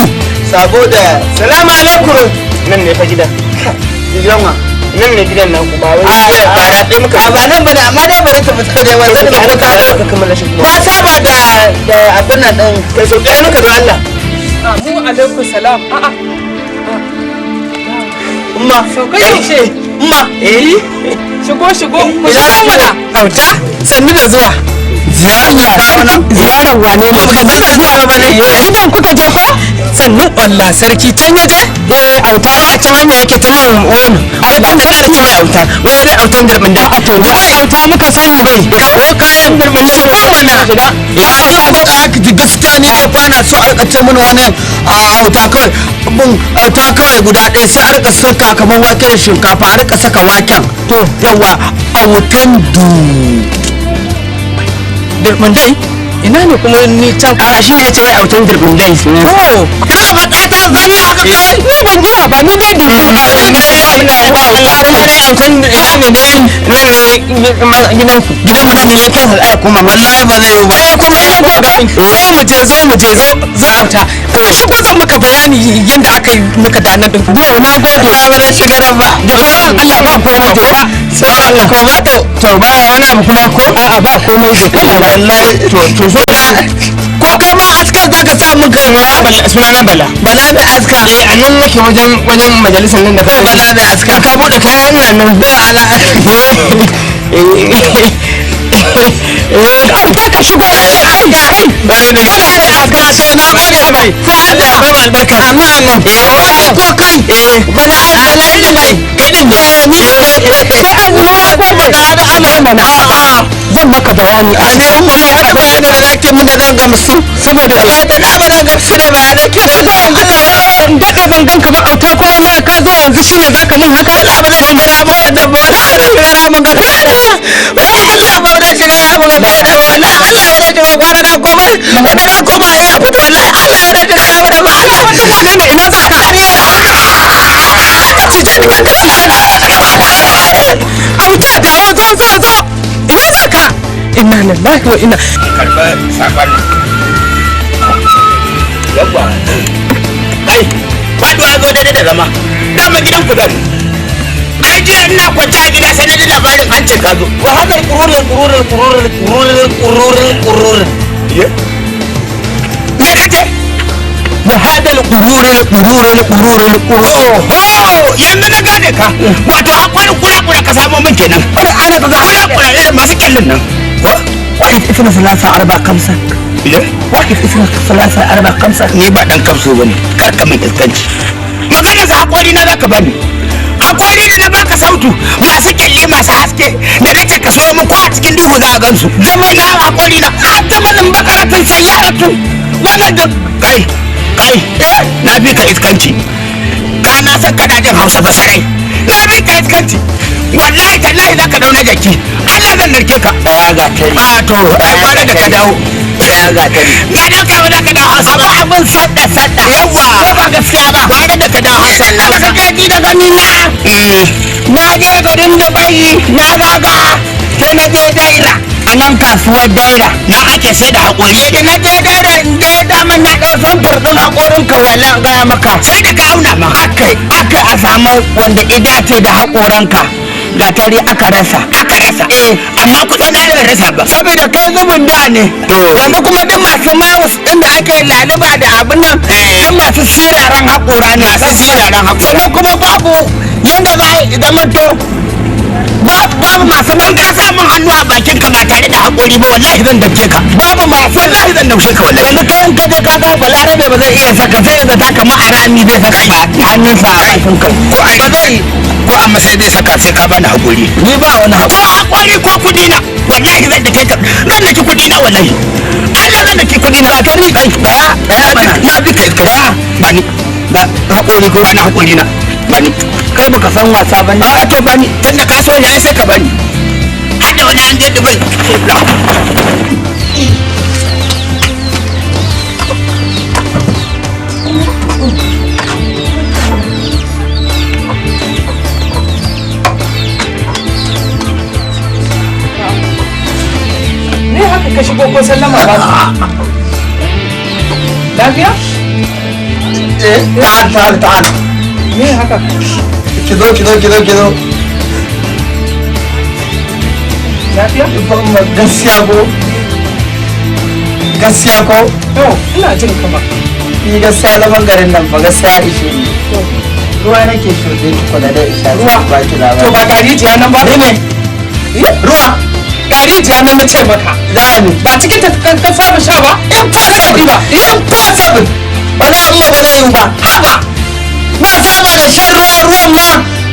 saboda salamu alaikum nan ne fa gidan gidan wa nan ne gidan naku ba wai ba ratse muka a ba nan bane amma dai bari ta fita dai wannan da ko ka kammala shi ba saba da da abin nan din kai so ɗaya muka zo Allah amu alaikum salam a'a umma sauka yaushe umma eh shigo shigo ku shigo mana auta sannu da zuwa ziyarar wane ne sannu da zuwa gidan kuka je ko sannu Allah sarki can ya je eh auta a can hanya yake ta nan wani auta ta ƙara ce mai auta wai dai autan dirbin da a to ni ai auta muka sani bai ko kayan dirbin da shigo mana shiga a ni ko tsaya ki ji gaskiya ni dai ba na so a rika ce mini wani a auta kawai mun auta kawai guda ɗaya sai a rika saka kamar wake da shinkafa a rika saka waken to yawa autan du dirbin dai ina ne kuma ni can a shi ne ce wai autan dirbin dai to kina faɗa ta zani haka kawai ni ban iya ba ni dai dirbin kuma dai autan ina ne dai nan ne gidan ku gidan mu nan ne kansa ai kuma wallahi ba zai yi ba eh kuma ina gobe zo mu je zo mu je zo zo auta ko shigo zan maka bayani yadda aka yi muka da nan din yau na gode ba ba zan shiga nan ba da Allah ba komai je ka sai Allah ko ba to to ba wani abu kuma ko a'a ba komai je ka wallahi to to so na ko kai ma askar zaka sa mun kai suna na bala bala mai aska eh a nan nake wajen wajen majalisar nan da ka bala mai aska ka bude kayan ina nan ba ala auta ka shigo kai kai bare da kada ka aska to na gode bai sai Allah ba mu albarka amma amma ko kai eh bala bala ne kai din ne ni sai an nuna gode da Allah mana zan maka bayani a ne mun wani bayani da zaki mun da zan gamsu saboda wallahi ta ba zan gamsu da bayanan ki ka shigo yanzu ka in daɗe ban ganka ba auta kuma na ka zo yanzu shine zaka mun haka wallahi ba zan shiga ramin wannan ba wallahi ba zan shiga ramin ga wallahi Allah ba zan shiga ramin ga ba wallahi Allah ba zan shiga kwana na koma wanda na koma ya fito wallahi Allah ba zan shiga ramin ba Allah wannan wane ne ina za ka ka cije ni ba ka cije ni auta dawo zo zo zo ina za ka inna lillahi wa inna karɓar sakon yawwa kai faduwa zo daidai da zama dama gidan ku zan ai jiya ina kwance a gida sai na ji labarin an ce ka zo wa hadar kururin kururin kururin kururin kururin kururin me kace wa hadal kururin kururin kururin kururin oho yanzu na gane ka wato hakwarin kura kura ka samo min kenan ana ka kura kura irin masu kyallin nan واحد اثنين ثلاثة أربعة خمسة واحد اثنين ثلاثة أربعة خمسة ni ba dan kafso bane kar ka min iskanci magana sa hakori na zaka bani hakori da na baka sautu masu kyalle masu haske da nace ka so mu ko a cikin duhu za a gansu zama na hakori na ajamalin bakaratun sayyaratu wannan da kai kai na bi ka iskanci ka na san kana jin Hausa ba sarai na bi ka iskanci wallahi tallahi zaka dauna jaki Allah zan narke ka Tsaya ga kai. A to ai kwana da ka dawo. Ya gatari. Na dauka ba za ka dawo Hausa ba. Abin sadda sadda. Yawwa. Ko ba gaskiya ba. Gwara da ka dawo Hausa Na da kake ji da gani na. Na je garin Dubai na zaga sai na je Daira. A nan kasuwar Daira. Na ake sai da haƙori. Da na je Daira in je daman na ɗau samfur ɗin haƙorin ka wala in gaya maka. Sai da ka auna ma. Akai akai a samu wanda idace da haƙoranka. Gatari aka rasa. Aka rasa. Eh. Amma kuɗi na ban rasa ba. Saboda kai zubin da ne. Yanzu kuma duk masu mouse ɗin da ake laluba da abin nan duk masu siraran haƙora ne. Masu siraran haƙora. Sannan kuma babu yanda za a yi zamanto babu masu In ka sa min hannu a bakin ka ba tare da haƙori ba, wallahi zan dake ka. Babu masu Wallahi zan daushe ka wallahi. Yanzu kai in ka je ka ga Balarabe ba zai iya saka, sai ya zata kamar a rami zai saka ba hannunsa a bakin kai. Ko a Ba zai ko amma sai zai saka sai ka bani haƙori. Ni ba wani Ko haƙori. haƙori ko kuɗi na, wallahi zan dake ka. Zan daki kuɗi na wallahi. Allah zan daki kuɗi na. Gatari daya daya mana. Na bi kai ka. Ba ni. Ba haƙori ko Ba ni haƙori na. Ba ni. Kai baka san wasa ba ne. A to bani, tunda ka so ne ai sai ka bani. Har da wani an je Dubai. Ne haka ka shigo ko sallama ba? Lafiya? Ta'al ta'al ta'al. Me haka? Ki zo ki zo ki zo ki zo. Lafiya? Gaskiya ko? Gaskiya ko? To, ina jin ka ba. Ni gaskiya zaman garin nan ba gaskiya ishe ni. Ruwa nake so dai tukuna da isha. Ruwa? Ba ki labari. To ba garijiya nan ba? Ni ne. Ruwa. Garijiya nan na ce maka. Za ni. Ba cikin ta ka saba sha ba? Impossible. Ba. Impossible. Wala amma ba zai yiwu ba. Haba. Na saba da shan ruwa, ruwan ma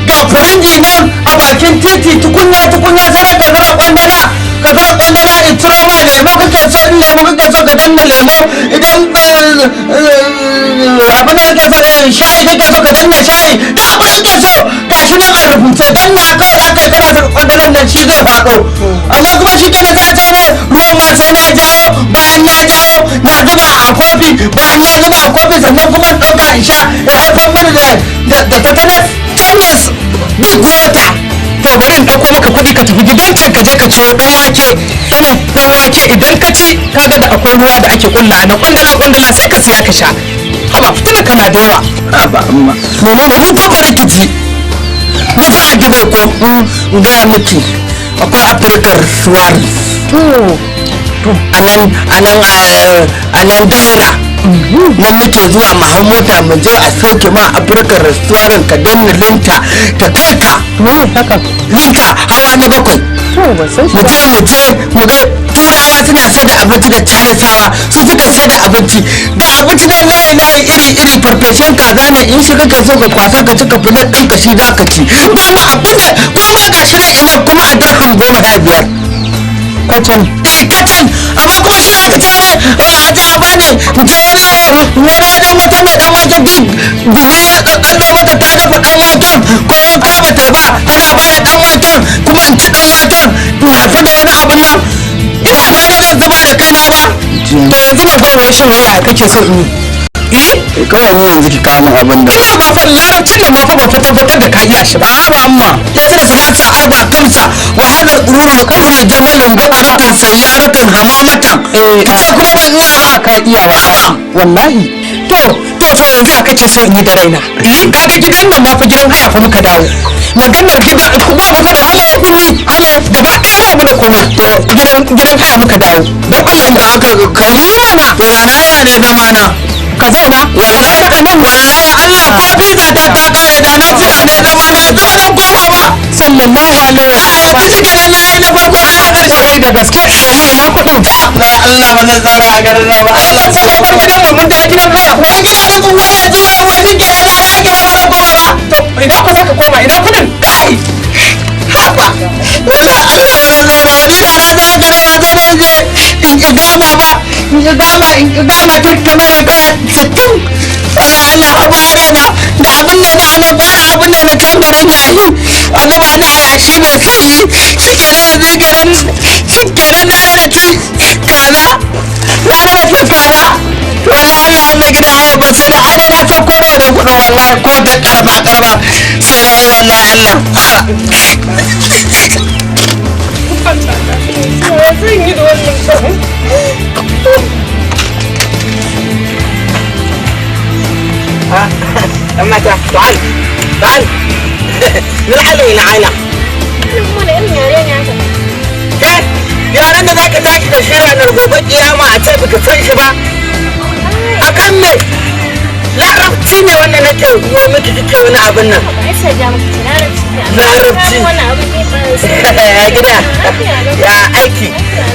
ga furinji nan a bakin titi, tukunya tukunya sai ka zura kwandala, ka zura kwandala in ciro ma lemo kake so, in lemo kake so ka danna lemo, idan abin da kake so, shayi kake so ka danna shayi, da abin da kake so gashi nan a rubuce, danna kawai za ka yi kana saka kwandalan nan shi zai faɗo. Amma kuma shi kenan sai a ce mai ruwan ma sai na jawo, bayan na jawo na zuba a kofi, bayan na zuba a kofi sannan kuma in ɗauka in sha, ya haifar mini da tetanus. Tetanus big water. To bari in ɗauko maka kuɗi ka tafi gidan can ka je ka ciwo ɗan wake. Ɗan wake idan ka ci kaga da akwai ruwa da ake ƙulla na kwandala kwandala sai ka siya ka sha. Haba, fitina kana da yawa. Haba amma. Menene? Ni fa bari ki ji. Ni fa a Dubai ko in gaya miki akwai African Suwar. A nan Daira. Nan muke zuwa mu hau mota mu je a sauke ma African restaurant, ka danna linta ta kai ka. Haka? Linta hawa na 7. To ban san shi Mu ba. je mu je mu ga Turawa suna sai da abinci da Canisawa su suka sai da abinci, ga abinci nan layi layi iri iri, farfeshin kaza ne in shi kake so ka kwasa ka ci ka filet ɗin ka shi za ka ci, babu abin da kuma ga shi nan ina kuma a dirham 15. Kacal. Eh kacal, amma kuma shi aka ce wai a ji a bani in je wani wani wajen wata mai dan wake, duk gumi ya tsallo mata ta dafa dan waken ko wanka ba ta ba, tana ba da dan waken kuma in ci dan waken in haifi da wani abun nan ina ma da zan zuba da kaina ba. To yanzu ba gwai shin waya kake so in yi? Eh? Kawai ni yanzu ki kawo min abin da Ina ma fa larabcin nan ma fa ba fa tabbatar da ka iya shi ba. A ba amma ya tsira salasa arba kamsa wa hadal qurun qurun jamalun bakaratan sayyaratan hamamatan. Eh, Ki ce kuma ban iya ba. Ka iya wallahi. Wallahi. To yanzu ya kake so in yi da raina? Ni kaga gidan nan ma fa gidan haya fa muka dawo. Maganar gidan ba mu fa da halo kunni halo gaba ɗaya ba mu da komai. To gidan haya muka dawo. Don Allah Da aka kai yi mana. To yana ya ne zamana. Ka zauna. Wallahi a nan wallahi Allah ko biza ta ta kare da na tsaya ne zamana, yanzu ba zan koma ba. Sallallahu alaihi A yanzu shi kenan na yi na farko na yi na ƙarshe. Kwarai da gaske domin ina kuɗin. La Allah ba zan zauna a garin nan ba. Allah ko bar gidan mu mun dawo gidan haya. Wani gida da kuma yanzu wai wai shi kenan na yi kenan ba zan koma ba. To ina ku zaka koma, ina kuɗin? Kai! Haba! Wallahi Allah ba zan zauna ba. Ni da na san haka ne ba sai dai in je in igama ba. In igama in igama tun kamar shekara 60. Wallahi Allah haba raina da abin da na ana fara abin da na can garin yashi. A zuba ni a yashi mai sanyi. Shi kenan yanzu kenan shi kenan na da cin kaza. Ya raba cin kaza. Wallahi Allah wannan gidan haya ba sai na ai na san ko da kuɗin wallahi ko da karfa karfa sai na yi wallahi Allah. Zan yi da wannan abin. Dan mata, ta'al, ta'al. Nil'ala ina aina. Wani irin yare ne haka? Ke, yaran da zaka tashi da shi ranar gobe kiyama a ce baka san shi ba. Akan me? Larabci ne wannan nake yi miki kike wani abin nan. Ai sai ja maka ce larabci ne. Larabci. Wannan abin ne ba. Ya gida. Ya aiki.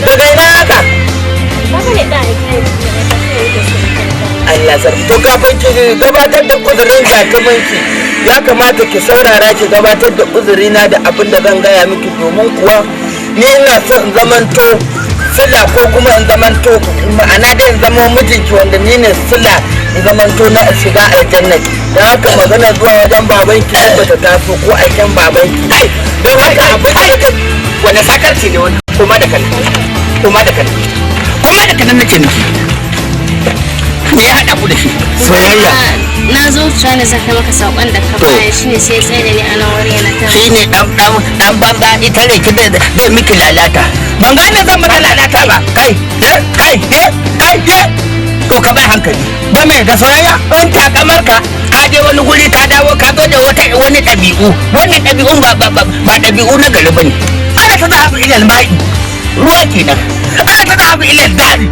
Daga ina haka? Baba ne da aiki ne. Allah sarki. To kafin ki gabatar da uzurin gatumanki ya kamata ki saurara ki gabatar da uzurina da abin da zan gaya miki domin kuwa ni ina so in zamanto sila ko kuma in zamanto ma'ana dai in zama mijinki wanda ni ne sila in zamanto na shiga aljanna. Don haka magana zuwa wajen babanki ba ta taso ko aikin babanki. Ai don haka abin da wani sakarci ne wani kuma da kan kuma da kan kuma da kan nake miki. Me ya haɗa ku da shi? Soyayya. Na zo tana zan kai maka saƙon da ka bayar shine sai tsaye da ni a nan wuri yana ta. Shi ne ɗan banza ita ne ki zai miki lalata. Ban gane zan maka lalata ba. Kai, kai, kai, to ka bai hankali. Da me da soyayya? In takamar ka ka je wani guri ka dawo ka zo da wata wani ɗabi'u. Wannan ɗabi'un ba ba ba ɗabi'u na gari bane. Ana ta zahabu ilal ma'i. Ruwa kenan. Ana ta zahabu ilal dari.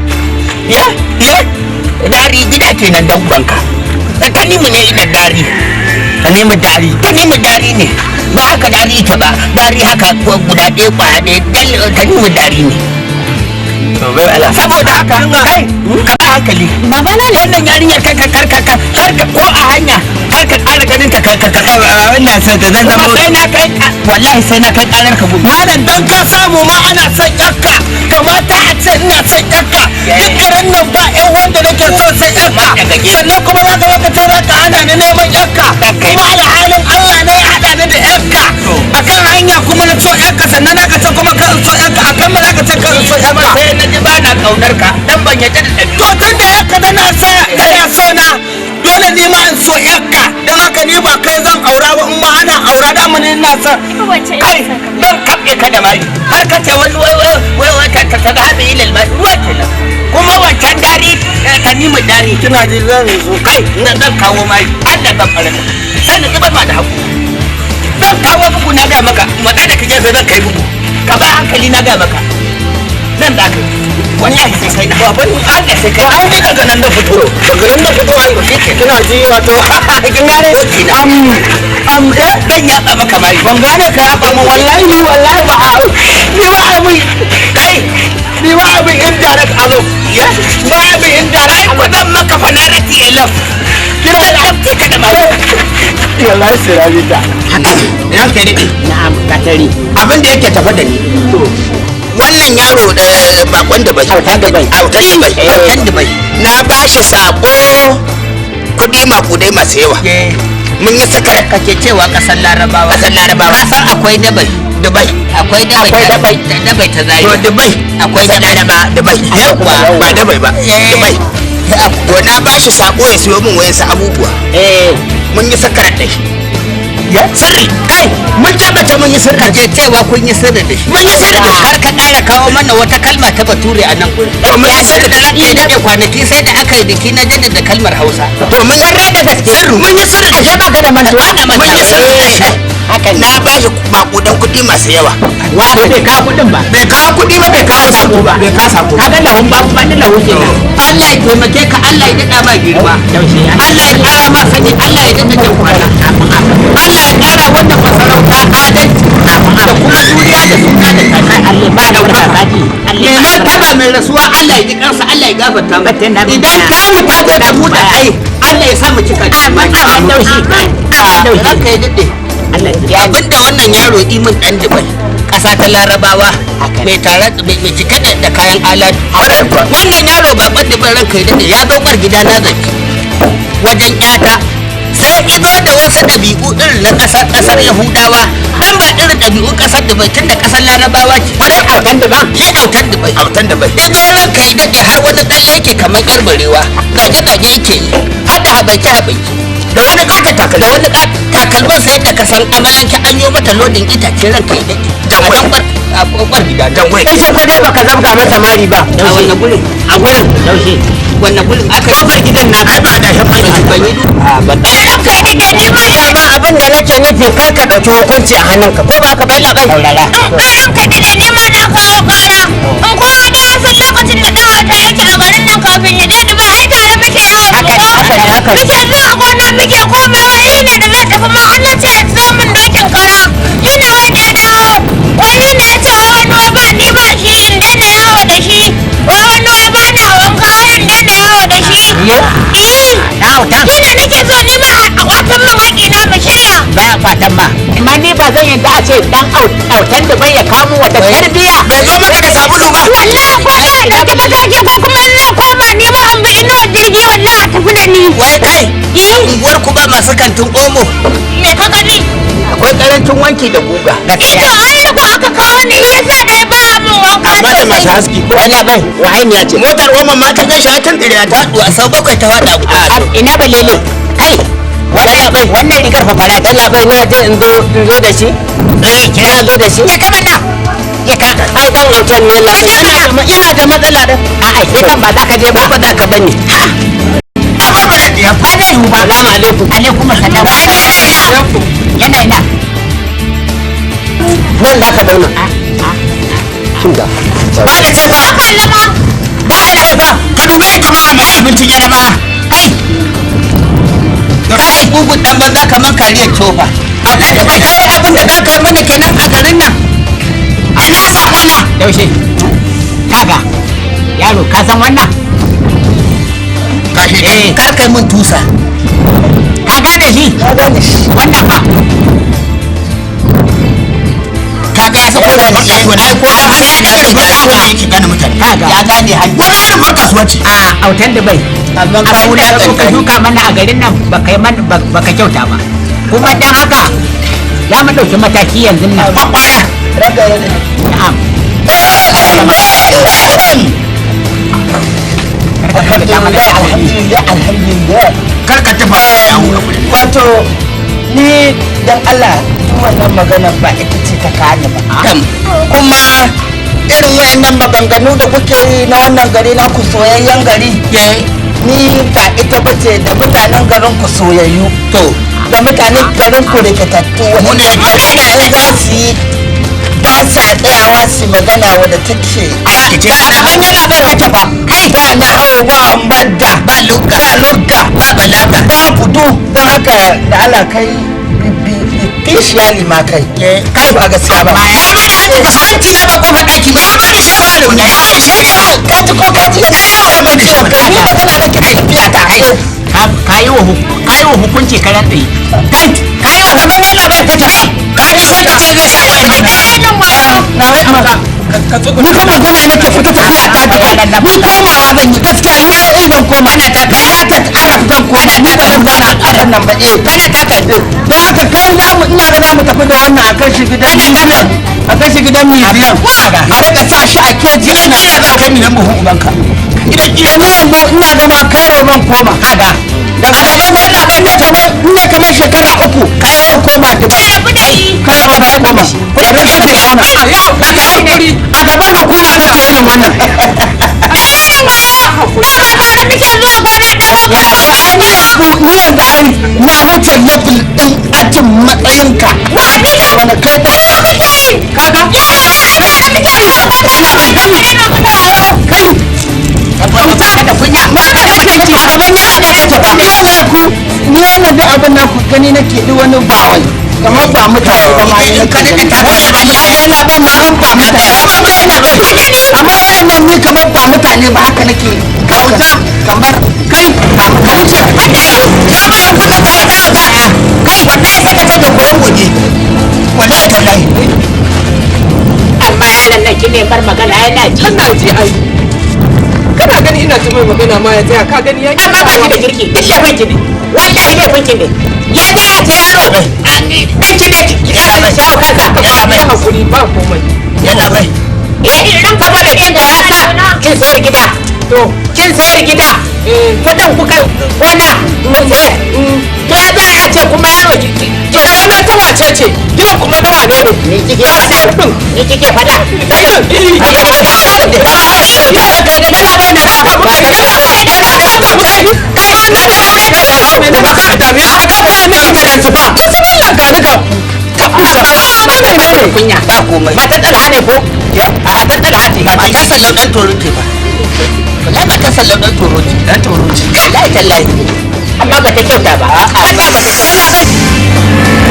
Ya, ya. Dari gida kenan dan ubanka. Tanimu ne ina dari. Tanimu dari. Tanimu dari ne. Ba haka dari ita ba. Dari haka guda ɗaya kwaya ɗaya. Tanimu dari ne. Saboda haka kai ka ba hankali. Baba na ne. Wannan yarinyar kar ka kar ka kar ka ko a hanya kar ka ƙara ganin ta kar ka ka wannan sai da zan zama sai na kai wallahi sai na kai ƙarar ka gobe. Malam dan ka samu ma ana son yakka kamata a ce ina son yakka duk garin nan ba ƴan wanda nake so sai yakka sannan kuma za ka zo ka ka hana ni neman yakka kuma alhalin Allah ne ya haɗa ni da yakka akan hanya kuma na so yakka sannan aka ce kuma ka so yakka akan ma ka ce ka so yakka sai na ji ba na kaunar ka dan ban yadda da ɗabi'u. To tun da yakka tana so na dole ni ma in so yakka dan haka ni ba kai zan aura ba in ma ana aura da mu ne ina son kai don kaɓe ka da mari har ka ce wani wai wai wai ta ta da haɗe ilal mari ruwa kenan kuma wancan dari ta nima dari kina ji zan zo kai na zan kawo mari Allah zan fara sannan zubar ma da haku zan kawo bugu na ga maka matsa da ka gefe zan kai bugu ka ba hankali na ga maka nan za ka yi wallahi sai kai na baban Allah sai kai an ji daga nan da fito daga nan da fito ai kina ji wato kin gane am am eh zan yatsa maka mari ban gane ka yatsa mu wallahi ni wallahi ba ni ba abu kai ni ba abu indirect abu yes ba abu indirect ai ko zan maka fanarati elaf kina da tafke ka da mari wallahi sai rabita haka ne ranka ne na'am katari abin da yake tafa da ni wannan yaro da bakon da bai autan da bai autan da bai autan da bai na bashi sako kudi makudai masu yawa mun yi sakar kake cewa kasar larabawa kasar larabawa kasar akwai dabai dubai akwai dabai Akwai dabai. Dabai ta zari to dubai akwai laraba dubai yawa ba dabai ba dubai to na bashi sako ya siyo min wayansu abubuwa mun yi sakar da shi sirri kai mun tabbata mun yi sirri kace cewa kun yi sirri da shi mun yi sirri da shi har ka ƙara kawo mana wata kalma ta bature a nan gurin to mun yi sirri da ranka ya daɗe kwanaki sai da aka yi biki na jaddada kalmar Hausa to mun yi da gaske sirri mun yi sirri da shi baka da mantuwa mun yi sirri da shi na ba shi makudan kuɗi masu yawa wa bai kawo kuɗin ba bai kawo kuɗi ba bai kawo sako ba bai kawo sako kaga lahun ba ba ni lahu kenan Allah ya taimake ka Allah ya daɗa ma girma Allah ya ƙara ma sani Allah ya daɗa jan kwana Allah ya ƙara wannan masarauta adalci da kuma juriya da suna da tashi Allah ba da ɗaukaka mai martaba mai rasuwa Allah ya ji kansa Allah ya gafarta mu idan ta mu ta zo da mu da kai Allah ya sa mu cika da imani ranka ya daɗe abinda wannan yaro imin dan Dubai ƙasa ta larabawa mai tare mai cike da kayan alatu wannan yaro baban Dubai ranka ya daɗe ya zo kwar gida na zaki wajen ƴata Sai izo da wasu ɗabi'u irin na ƙasar Yahudawa, dan ba irin ɗabi'un ƙasar Dubai, tun da ƙasar Larabawa ce. Wani autan Dubai, shi autan Dubai, autan Dubai. Izo ranka ya daɗe har wani tsalle yake kamar ƴar barewa, zage-zage yake yi, har da habaice-habaice. Da wani ƙata takalmi, da wani ƙata takalmin sai da kasan amalanke an yi mata lodin itace ranka ya daɗe. Jangwai. A ƙofar gida, jangwai. Sai ko dai baka zabga masa mari ba. A wannan gurin? A gurin. Yaushe? Wannan gurin aka kofar gidan na ai ba da shi ban yi a ban Ranka ya daɗe ni ma dama abin da nake nufi kar ka ɗauki hukunci a hannunka ko ba ka bai labai. Saurara. Ranka daɗe ni ma na kawo ƙara. In kowa da ya san lokacin da ɗan wata yake a garin nan kafin ya je Dubai ai tare muke yawo. Haka ne, haka ne, haka ne. Muke zuwa gona muke komawa ni ne da zai tafi ma Allah ce ya siyo min dokin kara. Ni ne wanda ya dawo. Wani ne ya ce wai wani wai ba ni ba shi in daina yawo da shi. Wai wani wai ba na wanka wai in daina yawo da shi. Eh. Shi ne nake so ni ma a kwatan min haƙƙina mu shirya. Ba a kwatan ba. Amma ni ba zan yadda a ce dan autan da bai ya kamo wata tarbiya. Bai zo maka da sabulu ba. Wallahi ko za a ɗauki mataki ko kuma in na koma ni ma an bi inuwar jirgi wallahi a tafi da ni. Wai kai, unguwar ku ba masu kantin omo. Me ka gani? Akwai karancin wanki da guga. Ito an riko aka kawo ni yasa da ba mun wanka Amma da masu haski. Wala bai, wahainiya ce. Motar omo ma ta gaishe tun tsire ta faɗuwa sau 7 ta faɗa. Ina ba lele. Kai. Wala bai, wannan rigar fa fara. Wala bai na je in zo da shi. Eh, kira zo da shi. Ya kama na. Ya ka. Ai dan autan ne la. Yana da matsala da. A'a, sai kan ba za ka je ba ba za ka bani. Ba ba Ba zai yiwu ba. Salamu alaikum. Alaikum assalam. Yana ina. Nan za ka zauna. Kinga. Ba da ce ba. Ba da ce ba. Ka dube kamar a mai abincin yaraba. Kai. Kai gugun dan banza kamar kariyar cofa. A kai kai abin da za ka yi mana kenan a garin nan. Ai na san wannan. Yaushe. Kaga. Yaro ka san wannan? Kashi. Kar kai mun tusa. Ka gane shi? Ka gane shi. Wannan fa. Kaga ya sako da kasuwa ne ko an sai ya ga kasuwa yake gane mutane. Kaga. Ya gane hanya. Wani irin bar kasuwa ce? A autan da bai. Amma ka Abin da ka wulakanta ni. shuka mana a garin nan ba kai man ba ka kyauta ba. Kuma dan haka za mu ɗauki mataki yanzu nan. Kwakwara. Na'am. Kar ka tafa yawo a gurin. Wato ni dan Allah duk wannan magana ba ita ce ta kani ba. Kuma irin wayannan maganganu da kuke yi na wannan gari na ku soyayyen gari. Ni ba ita bace da mutanen garin ku soyayyu. To. Da mutanen garin ku rikitattu. Mu ne Magana in za su yi ba sa tsayawa su magana wadda take. A rikice. Ba gaban yana ba kake ba. Kai. Ba na hau ba madda. Ba lugga. Ba lugga. Ba balaga. Ba budu. Don haka da Allah kai officially ma kai. Kai ba gaskiya ba. Ya ba da hanci ka hanci na ba kofar daki ba. Ya ba da shi ba da wani. Ya ba da shi ba. Ka ji ko ka ji Ya ba da shi ba. Ni magana nake tafiya ta. Ka yi wa hukunci karan tsaye. Kai. Ka yi wa Gaban yana ba kake ba. Ka ji ko ce zai sa wani. Na wai maka. Ni fa magana nake fita tafiya ta dubai. Ni komawa zan yi gaskiya ni ai zan koma. Ana taka. Ya ta Arab zan koma. Ni ba zan zauna a ƙasar nan ba eh. Kana taka. Don haka kai za mu ina ga za mu tafi da wannan a kai shi gidan museum. A kai shi gidan museum. A rika sa shi a keji Gidan ana kira za ka ni nan buhun ubanka. Gidan kira. Ni yanzu ina ga ma Cairo zan koma. Kaga. A gaban yana bai ne kamar ne kamar shekara 3 kai zan koma Dubai. Cairo zan koma. Kuma kake zauna. A gaban hukuma kake irin wannan. Ni yanzu ai na wuce level din ajin matsayinka. Wani kai ta kaga? Kai da kunya. Na ka kake ji a gaban yara ba kake ba. Ni wallahi ku ni wannan duk abin na ku gani nake duk wani bawai. Kamar ba mutane ba ma ni Ka daɗa ta Wai ba mutane yana ban ma an ba mutane. Ba mutane ba. Amma wayannan ni kamar ba mutane ba haka nake. Kauta kamar kai ba ka wuce. Ya ba da kuɗin ka ya ba. Kai wallahi sai ka da koyon gobe. Wallahi tallahi. Amma yaron nan kine bar magana yana ji. Kana ji ai. Kana gani ina ta mai magana ma ya tsaya ka gani ya Amma ba ki da kirki duk laifin ki ne. Wallahi Laifin ki ne. Ya za a ce yaro dan ki ne ya ba shawo kansa. Ya hakuri ba komai. Yalla bai. Eh ran ka bada inda ya sa kin sayar gida. To kin sayar gida. Kudin kuka gona mun sayar. To ya za a ce kuma yaro ki To gona ta wace ce? Gidan kuma na wane ne? Ni kike fada. Ni kike fada. Ba komai. Matar Talha ne ko? Matar Talha ce. Matar Sallau dan toro ce ba. Wallahi matar Sallau dan toro ce. Dan toro ce. Wallahi tallahi. Amma ba ta kyauta ba. Allah ba ta kyauta ba.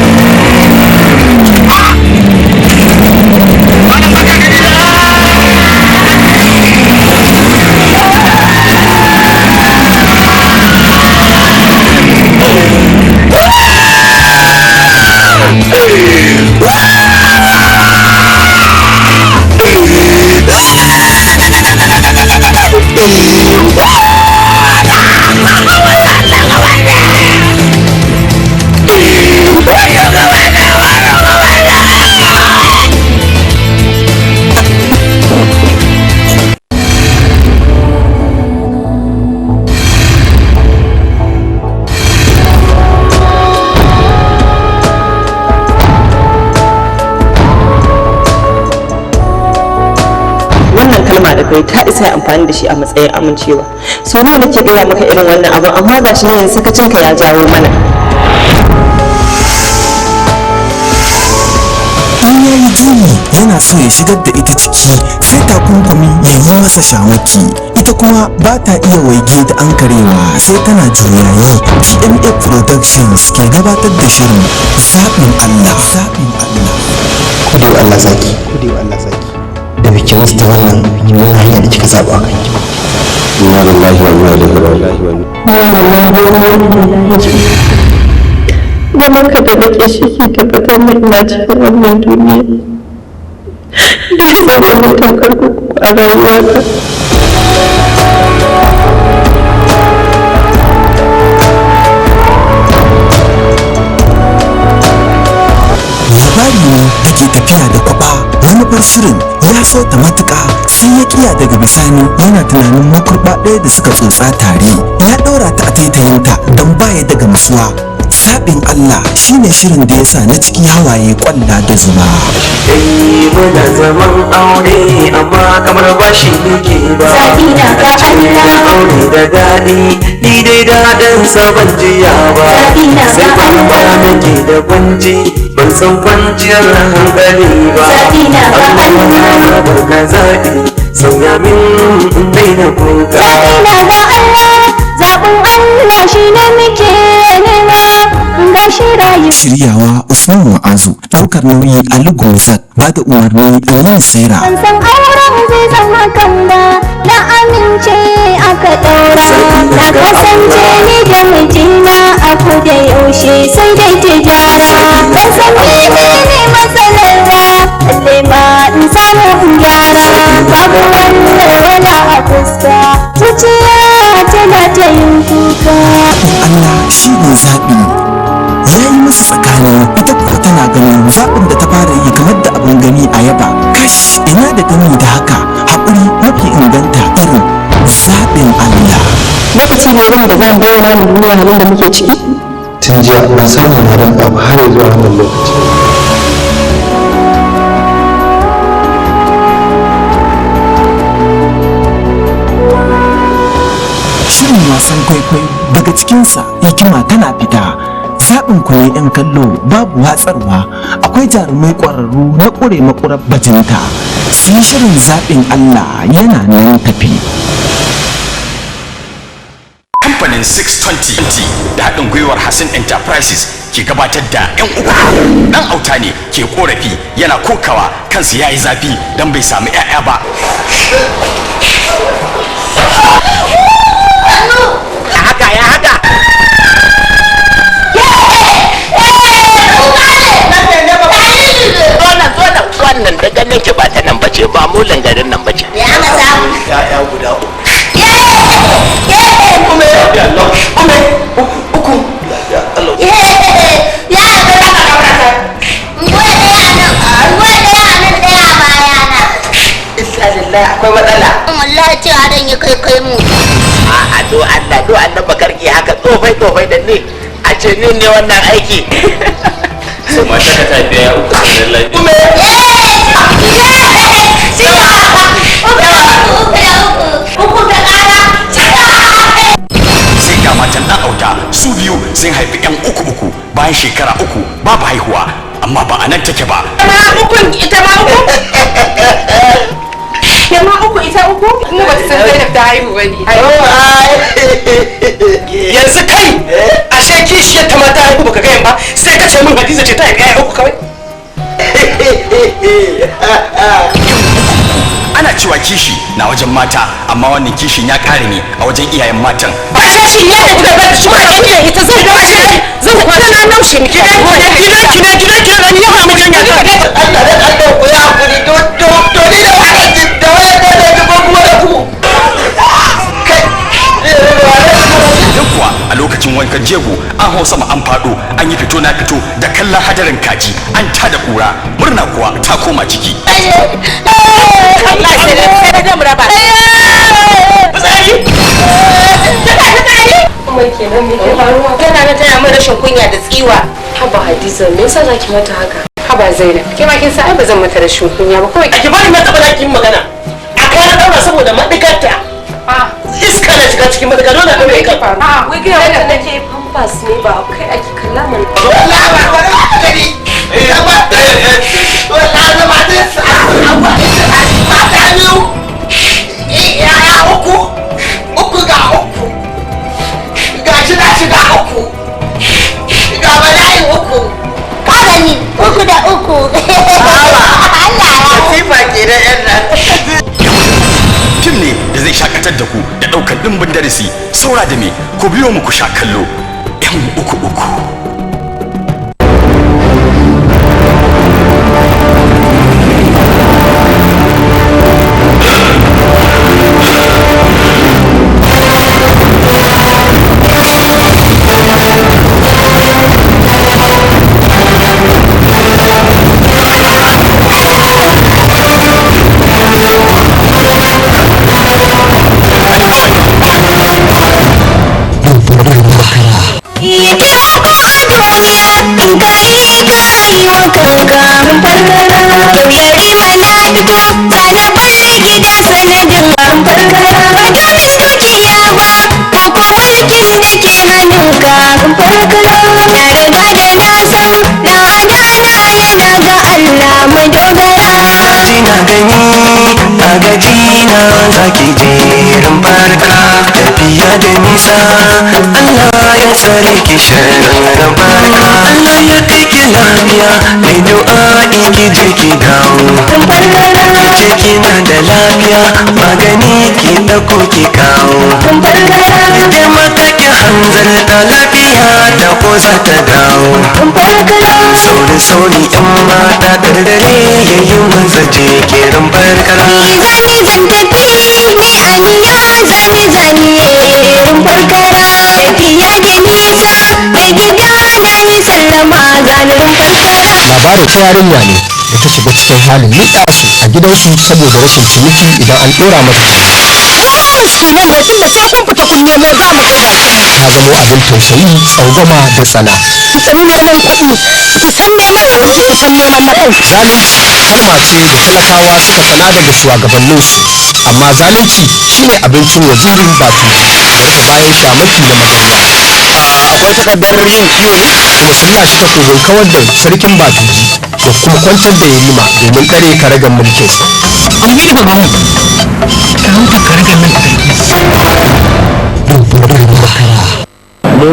Wannan kalma da kai ta isa amfani da shi a matsayin amincewa. So nawa nake gaya maka irin wannan abin, amma ga shi ne yanzu sakacinka ya jawo mana. In ya yi juyi yana so ya shigar da ita ciki, sai takunkumi ya yi masa shamaki. Ita kuma ba ta iya waige da ankarewa sai tana juyayi. GMA Productions ke gabatar da shirin Zaɓin Allah. Zaɓin Allah. Kudewa Allah zaki, kudewa Allah zaki da biki musu ta wannan mummunan hanya da kika zaɓa kanki ba. Inna lillahi wa inna ilaihi raji'un. Zaman ka da nake shi ke tabbatar min ina cikin wannan duniya. Da ya zama min tamkar kurkuku a rayuwata. Labari ne da ke tafiya da kwaba. Manufar shirin ya so ta matuƙa, sai ya kiya daga bisani yana tunanin makurba ɗaya da suka tsotsa tare. Ya ɗaura ta a taitayinta don baya daga masuwa. Zaɓin Allah shine shirin da ya sa na ciki hawaye kwalla da zuba. Dai muna zaman aure amma kamar bashi nake ba. Zaɓi na ga Allah. Aure da daɗi ni dai daɗin sa ban jiya ba. Zaɓi na ga Sai kwalba Allah. nake da kwanci ban san kwanciyar hankali ba. Zaɓi na ga Allah na barka zaɓi sauya min in daina kuka. Zaɓi na ga Allah, zaɓin Allah shi ne muke nema, ga shi rayu. Shiryawa Usman Ma'azu, ɗaukar nauyi Ali Gonzak, ba da umarni Aliyu Saira. Ban san auren zai zama kan ba, na amince aka ɗaura. Na kasance ni da mijina a koda yaushe sai dai tijara. Ban san menene matsalar ba, balle ma in samu in gyara. Babu wannan wala a fuska, zuciya tana ta yin kuka. Allah shi ne zaɓi. Ya yi musu tsakani, ita kuwa tana ganin zaɓin da ta fara yi kamar da abin gani a yaba. Kash, ina da gani da haka, haƙuri mafi inganta irin zaɓin Allah. Lokaci ne irin da zan bayyana mu duniya halin da muke ciki. Tun jiya ban samu na rinka ba har zuwa wannan lokaci. Shirin wasan kwaikwayo daga cikinsa hikima tana fita. Zaɓin ku ne 'yan kallo, babu watsarwa. Akwai jarumai ƙwararru na ƙure maƙurar bajinta. Su yi shirin Zaɓin Allah yana nan tafi. Kamfanin 620 da haɗin gwiwar Hassan Enterprises ke gabatar da 'Yan Uku. Ɗan auta ne ke korafi yana kokawa kansa ya yi zafi don bai sami 'ya'ya ba. Ya haka ya haka. Wannan da ganin ki ba ta nan bace ba, mulan garin nan bace. Ya aka samu. Ya'ya guda uku. ne kai kai mu. A do Allah do Allah bakarki haka tsofai tsofai da ni a ce ni ne wannan aiki. Mata ka ta biya uku sannan lafiya. Sai ga matan dan auta su biyu sun haifi yan uku uku bayan shekara 3 babu haihuwa, amma ba a nan take ba. Ma ukun ita ma uku? Ke ma uku ita uku? Mu ba ta san Zainab ta haihu ba ne. Yanzu kai ashe kishiyar ta ma ta haihu baka gayan ba, sai ka ce min Hadiza ce ta haifi 'ya'ya uku kawai. Ana cewa kishi na wajen mata, amma wannan kishin ya kare ne a wajen iyayen matan. Shi ya da kuka bar shi kuma ita zan kwashe zan kwashe na naushe miki gidan ki ne gidan ki ne ya hamu janya ta. Allah dan Allah ku ya hakuri to to to ni da wannan da wannan da da ko kuma da ku. Don kuwa a lokacin wankan jego an hau sama an fado an yi fito na fito da kallon hadarin kaji an tada kura, murna kuwa ta koma ciki. Allah sai da sai da mu raba. Fitsari. Tana fitsari. Mai kenan me ke faruwa? Tana na tana min rashin kunya da tsiwa. Haba Hadiza, me yasa zaki mata haka? Haba Zainab, ke ma kin san ai ba zan mata rashin kunya ba kawai. Ki bari na taba zaki yin magana. A kai na daura saboda madikarta. Iska na shiga cikin madaka dole a ɗaure ka. A wai ga wanda nake pampers ne ba kai ake kalla mana. Wallahi ba ba gani. Ba wallahi ba ta mata biyu. Yaya uku. Uku ga uku. Ga shida shiga uku. Ga bala'i uku. Ka gani uku da uku. Allah ya. Sifa ke da yan nan. Fim ne da zai shakatar da ku da ɗaukar ɗimbin darasi. Saura da me ku biyo mu ku sha kallo. 'Yan uku uku. Gajina zaki jerin barka tafiya da nisa, Allah ya tsare ki sharrin barka, Allah ya kai ki lafiya mai du'a ki je ki dawo, ki ce kina da lafiya magani ki dauko ki kawo, ki taimaka ki hanzarta lafiya ta ko za ta dawo, sauri sauri yan mata da dare yayin maza je kiran barka. Zani zan tafi ni aniya zani zani rumfar kara tafiya da nisa mai gida na yi sallama zani rumfar kara. Labarin ta yarinya ne da ta shiga cikin halin niƙasu a gidansu saboda rashin ciniki idan an ɗora mata. Miskinan ne tunda sai kun fita kun nemo za mu kai bakin. Ta zamo abin tausayi, tsangwama da tsana. Ki tsani neman kuɗi, ki san neman abinci, ki san neman na kanki. Zalunci kalma ce da talakawa suka tsana daga shugabanninsu, amma zalunci shine abincin wazirin batuji da rufe bayan shamaki na magarya. Akwai takardar yin kiwo ne? Kuma sun lashe takobin kawar da sarkin batuji da kuma kwantar da yarima domin ɗare karagar mulkinsa. Aminu ba gamu. Ka hauka karagar nan ta Mu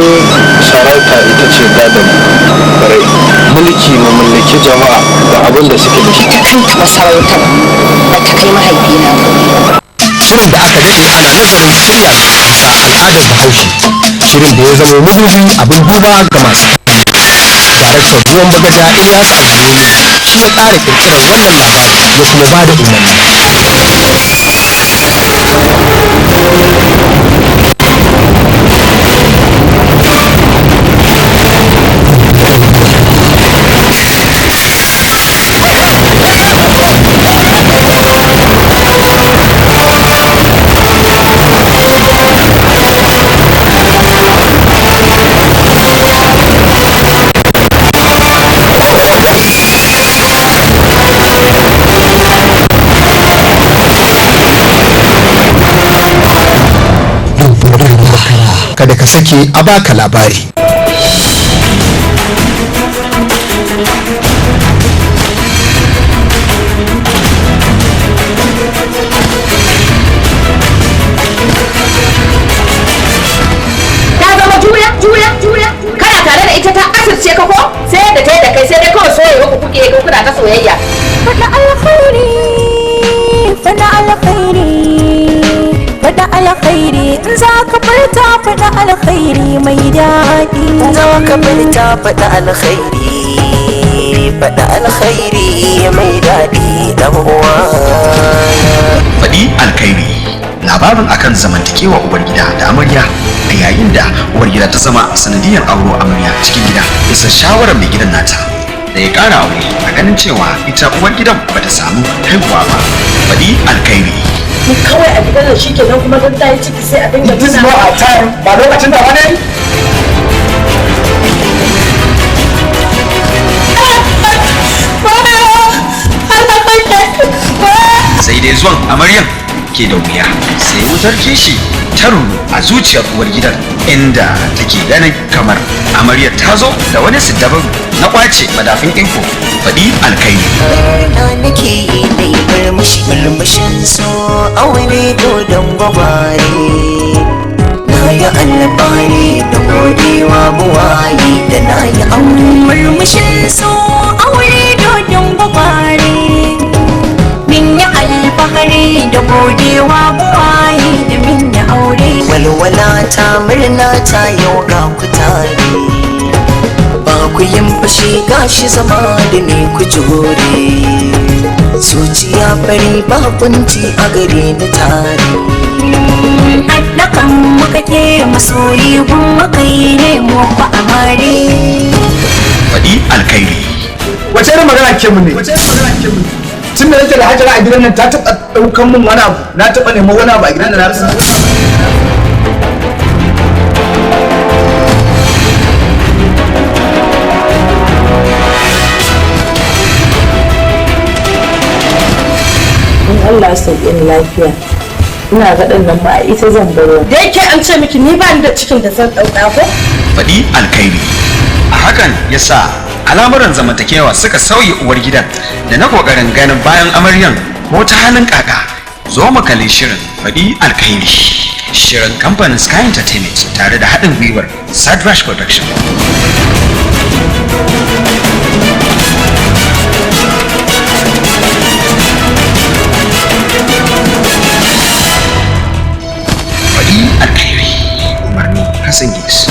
sarauta ita ce gadon rai, mulki mu mallaki jama'a da abin da suke da shi. Ita kanta masarautar ba ta kai mahaifina ba. Shirin da aka daɗe ana nazarin shirya shi bisa al'adar Bahaushe, shirin da ya zama madubi abin duba ga masu. Daraktan Ruwan Bagaja Ilyas Abdulmumin shi ya tsara ƙirƙirar wannan labari ya kuma ba da umarni. Kada ka sake a baka labari. Ta zama juya juya juya, kana tare da ita ta asirce ka ko sai da ta yi da kai, sai dai kawai soyayya ku kuke ko kuna ta soyayya. Faɗa alkhairi, faɗa alkhairi, faɗa alkhairi, in za ka furta faɗa alkhairi mai daɗi. In za ka furta faɗa alkhairi, faɗa alkhairi mai daɗi dan uwa. Faɗi alkhairi, labarin akan zamantakewa uwar gida da amarya a yayin da uwar gida ta zama sanadiyar auro amarya cikin gida bisa shawarar mai gidan nata da ya ƙara aure, a ganin cewa ita uwar gidan bata samu haihuwa ba. Faɗi alkhairi. Ni kawai a gidan nan shikenan, kuma dan ta yi ciki sai a dinga This is not our time, ba lokacin da wani. Sai dai zuwan amaryan ke da wuya sai wutar kishi ta ruru a zuciyar uwar gidan, inda take ganin kamar amaryar ta zo da wani siddabaru na kwace madafin iko. Faɗi alkhairi. Na nake yi dai murmushi, murmushin so aure dodon gwagware. Na yi alfahari da godewa buwaye da na yi aure. Murmushin so aure dodon gwagware, min yi alfahari da godewa buwaye da min yi aure. Walwala ta, murna ta, yau ga ku tare, ba ku yin fushi, gashi zama da ni ku jure. Zuciya fari ba kunci a gare ni tare. Haɗa kan muka ke masoyi gun makai ne mu fa amare. Faɗi alkhairi. Wace irin magana ke mun ne? Tun da nake da Hajara a gidan nan, ta taɓa ɗaukan mun wani abu? Na taɓa neman wani abu a gidan da na rasa? In Allah ya sauke ni lafiya, ina ga ɗan nan ba ita zan baro. Da yake an ce miki ni ba ni da cikin da zan ɗauka ko. Faɗi alkhairi. A hakan ya sa al'amuran zamantakewa suka sauya uwar gidan da na kokarin ganin bayan amaryan ko ta halin kaka. Zo mu kalli shirin Faɗi Alkhairi, shirin kamfanin Sky Entertainment tare da haɗin gwiwar Sadrash Production. Faɗi Alkhairi, umarni Hassan Giggs.